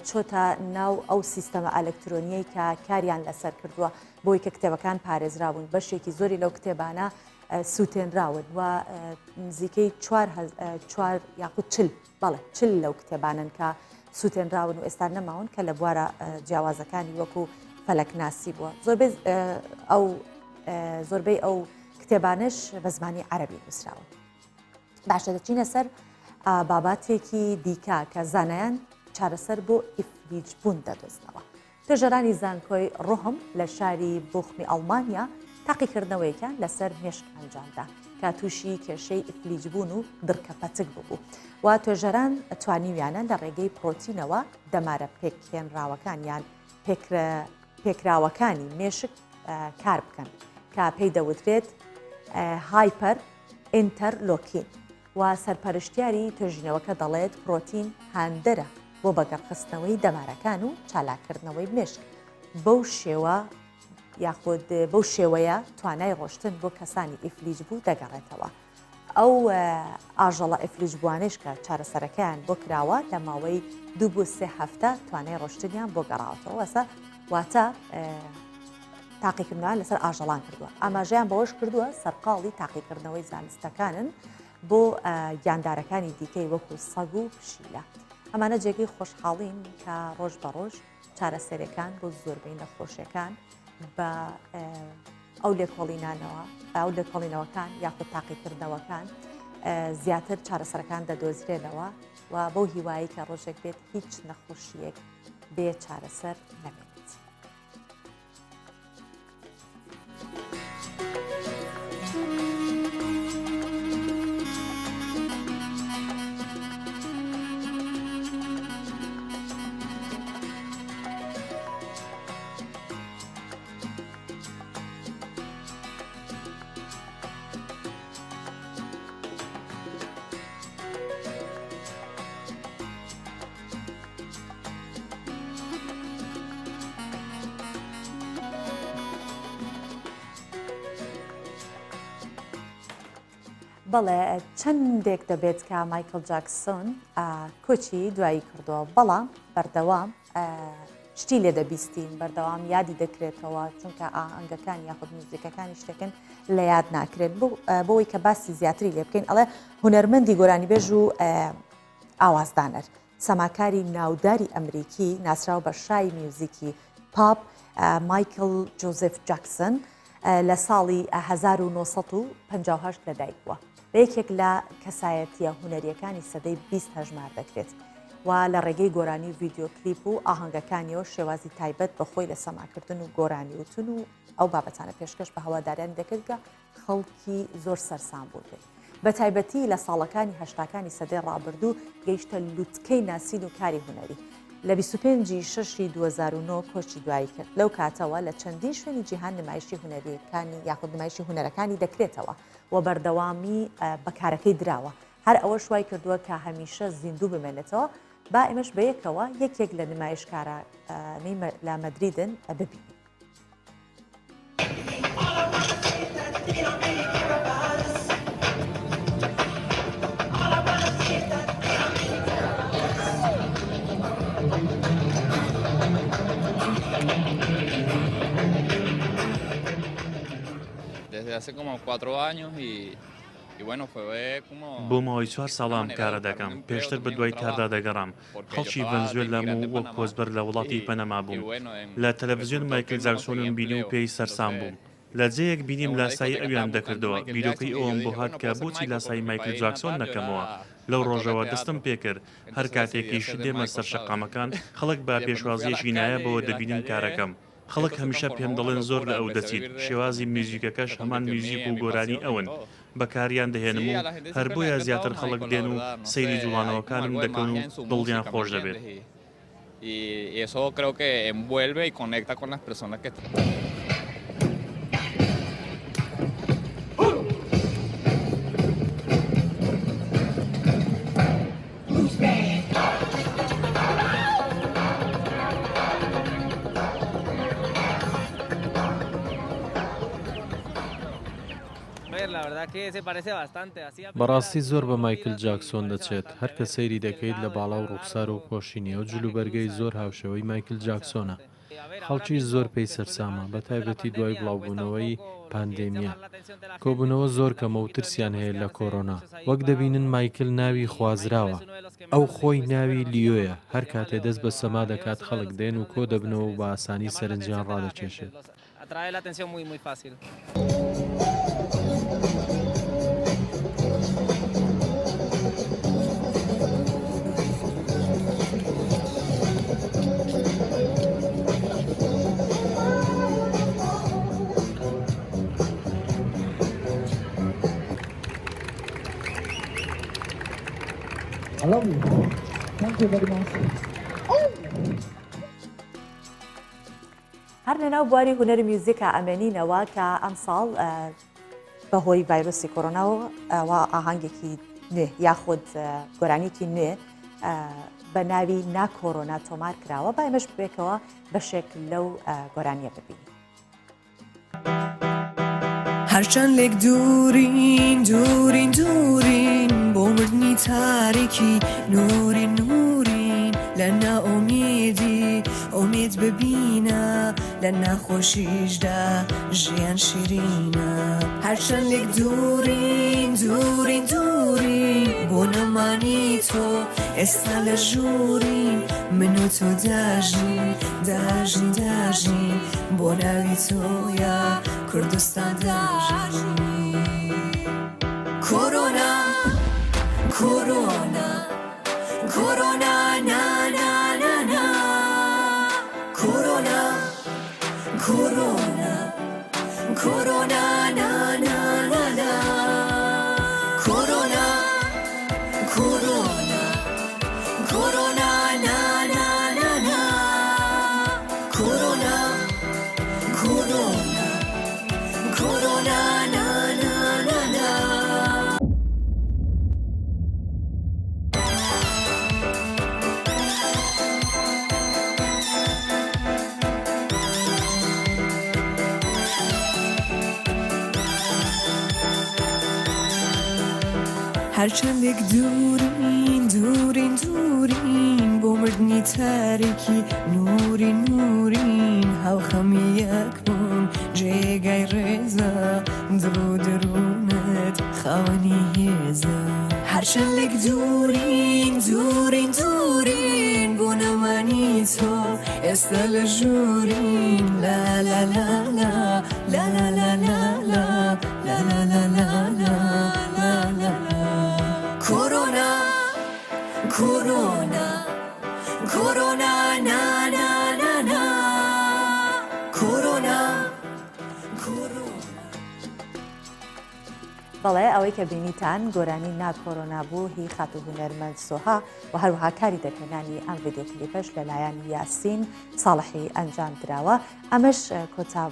چۆتە ناو ئەو سیستەمە ئەلکترۆنیەی کە کاریان لەسەر کردووە بۆی کە کتێبەکان پارێزراون بەشێکی زۆری لەو کتێبانە سووتێنراون و نزیکەی چوار یاخود چل بەڵێ چل لەو کتێبانەن کە سووتێنراون و ئێستا نەماون کە لە بوارە جیاوازەکانی وەکو فەلەکناسی بووە زۆربەی ئەو زۆربەی ئەو کتێبانش بە زمانی عەربی نووسراون باشە دەچینە سەر باباتێکی دیکە کە زانایان چارەسەر بۆ ئیفلیج بوون دەدۆزنەوە توێژەرانی زانکۆی ڕۆهم لە شاری بۆخمی ئەڵمانیا تاقیکردنەوەیەکیان لەسەر مێشک ئەنجامدا کە تووشی کێشەی ئیفلیجبوون و دڕکەپەتک ببوو و توێژەران توانیویانە لە ڕێگەی پرۆتینەوە دەمارە پێکهێنراوەکان یان پێکراوەکانی مێشک کار بکەن کە پێی دەوترێت هایپەر ئینتەرلۆکین و سەرپەرشتیاری توێژینەوەکە دەڵێت پرۆتین هاندەرە بۆ بەگەڕخستنەوەی دەمارەکان و چالاککردنەوەی مێشک بەو شێوە یاخود بەو شێوەیە توانای ڕۆشتن بۆ کەسانی ئیفلیج بوو دەگەڕێتەوە. ئەو ئاژەڵە ئیفلیجبووانەیش کە چارەسەرەکەیان بۆ کراوە لە ماوەی دوو بۆ سێ هەفتە توانای ڕۆشتنیان بۆ گەڕاوەتەوە وەسە واتە تاقیکردنەوەیان لەسەر ئاژەڵان کردووە ئاماژەیان بەوەش کردووە سەرقاڵی تاقیکردنەوەی زانستەکانن بۆ گیاندارەکانی دیکەی وەکو سەگ و پشیلە ئەمانە جێگەی خۆشحاڵین کە ڕۆژ بە ڕۆژ چارەسەرەکان بۆ زۆربەی نەخۆشیەکان بە ئەو لێکۆڵینانەوە ئەو لێکۆڵینەوەکان یاخود تاقیکردنەوەکان زیاتر چارەسەرەکان دەدۆزرێنەوە و بەو هیوایی کە ڕۆژێک بێت هیچ نەخۆشیەک بێ چارەسەر نەمێنێت. بەڵێ چەندێک دەبێت کە مایکل جاکسۆن کۆچی دوایی کردووە بەڵام بەردەوام. شتی لێ دەبیستین بەردەوام یادی دەکرێتەوە چونکە ئاهەنگەکان یاخود میوزیکەکانی شتێکن لە یاد ناکرێت بۆی کە باسی زیاتری لێ بکەین ئەڵێ هونەرمەندی گۆرانیبێژ و ئاوازدانەر سەماکاری ناوداری ئەمریکی ناسراو بە شای میوزیکی پاپ مایکل جۆزیف جاکسن لە ساڵی 1958 لەدایک بووە. بە یەکێک لە کەسایەتییە هونەرییەکانی سەدەی 20 هەژمار دەکرێت و لە ڕێگەی گۆرانی و ڤیدیۆ کلیپ و ئاهەنگەکانیەوە شێوازی تایبەت بە خۆی لە سەماکردن و گۆرانی وتن و ئەو بابەتانە پێشکەش بە هەوادارانی دەکرد کە خەڵکی زۆر سەرسام بوون پێی. بە تایبەتی لە ساڵەکانی هەشتاکانی سەدەی ڕابردوو گەیشتە لوتکەی ناسین و کاری هونەری. لە 25 ی شەشی 2009 کۆچی دوایی کرد. لەو کاتەوە لە چەندین شوێنی جیهان نمایشی هونەرییەکانی یاخود نمایشی هونەرەکانی دەکرێتەوە و بەردەوامی بە کارەکەی دراوە. هەر ئەوەش وای کردووە کە هەمیشە زیندوو بمێنێتەوە. با ئێمەش بەیەکەوە یەکێک لە نمایشکارانی لە مەدریدن ببینین. بۆ ماوەی چوار ساڵە ئەم کارە دەکەم، پێشتر بەدوای کاردا دەگەڕام، خەڵکی ڤەنزوێلام و وەک کۆچبەر لە وڵاتی پەنەما بووم. لە تەلەڤزیۆن مایکل جاکسۆنم بینی و پێی سەرسام بووم. لە جێیەک بینیم لاسایی ئەویان دەکردەوە، بیرۆکەی ئەوەم بۆ هات کە بۆچی لاسایی مایکل جاکسۆن نەکەمەوە. لەو ڕۆژەوە دەستم پێکرد. هەر کاتێکیش دێمە سەر شەقامەکان، خەڵک بە پێشوازییەکی نایابەوە دەبینن کارەکەم. خەڵک هەمیشە پێم دەڵێن زۆر لە ئەو دەچیت، شێوازی میوزیکەکەش هەمان میوزیک و گۆرانی ئەون، بەکاریان دەهێنم و هەر بۆیە زیاتر خەڵک دێن و سەیری جوڵانەوەکانم دەکەن و دڵیان خۆش دەبێت. بەڕاستی زۆر بە مایکل جاکسۆن دەچێت، هەر کە سەیری دەکەیت لە باڵا و ڕووخسار و پۆشینی ئەو جلوبەرگەی زۆر هاوشێوەی مایکل جاکسۆنە. خەڵکیش زۆر پێی سەرسامە، بەتایبەتی دوای بڵاوبوونەوەی پاندێمیا. کۆبوونەوە زۆر کەمە و ترسیان هەیە لە کۆرۆنا. وەک دەبینن مایکل ناوی خوازراوە. ئەو خۆی ناوی لیۆیە، هەر کاتێ دەست بە سەما دەکات خەڵک دێن و کۆدەبنەوە و بە ئاسانی سەرنجیان ڕادەکێشێت. Atrae la atención muy, muy fácil. I love you. Thank you very much. هەر لەناو بواری هونەری میوزیکا ئەمێنینەوە کە ئەمساڵ بەهۆی ڤایرۆسی کۆرۆناوە ئاهەنگێکی نوێ یاخود گۆرانیکی نوێ بە ناوی نا کۆرۆنا تۆمار کراوە با ئێمەش بێکەوە بەشێک لەو گۆرانیە ببینین. هەرچەند لێک دوورین دوورین دوورین بۆ مردنی تاریکی نوورین نوورین لە نائومیدی ئومید ببینە لە ناخۆشیشدا ژیان شیرینە هەرچەند لێک دوورین دوورین دوورین بۆ نەمانی تۆ ئێستا لە ژوورین من و تۆ داژین داژین داژین بۆ ناوی تۆیە کوردستان داژین کۆرۆنا کۆرۆنا کۆرۆنا نا نا نا نا کۆرۆنا کۆرۆنا کۆرۆنا نا نا نا نا کۆرۆنا کۆرۆنا کۆرۆنا نا نا نا نا کۆرۆنا کۆرۆنا کۆرۆنا نا نا نا نا. هەرچەندێک دوورین دوورین دوورین بۆ. مردنی تاریکی نوری نورین هاوخەمی یەک بوون جێگای ڕێزە دڵ و دەروونت خاوەنی هێزە. هەرچەند لێک دوورین دوورین دوورین بۆ نەمانی تۆ ئێستا لە ژوورین لا لا لا لا لا لا لا لا لا لا لا لا لا لا لا لا کۆرۆنا کۆرۆنا کۆرۆنا نا نا نا نا کۆرۆنا کۆرۆنا. بەڵێ ئەوەی کە بینیتان گۆرانی نا کۆرۆنا بوو هی خاتوو هونەرمەند سۆها و هەروەها کاری دەرهێنانی ئەم ڤیدیۆ کلیپەش لەلایەن یاسین ساڵحی ئەنجام دراوە ئەمەش کۆتا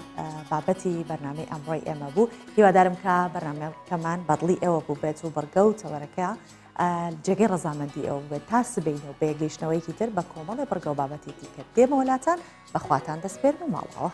بابەتی بەرنامەی ئەمڕۆی ئێمە بوو هیوادارم کە بەرنامەکەمان بەدڵی ئێوە بوو بێت و بڕگە و تەوەرەکە جێگەی ڕەزامەندی ئێوە بێت تا سبەینە و بەیەکگەیشتنەوەیەکی تر بە کۆمەڵێ بڕگە و بابەتی دیکە دێمەوە لاتان بەخواتان دەسپێرم و ماڵاوە.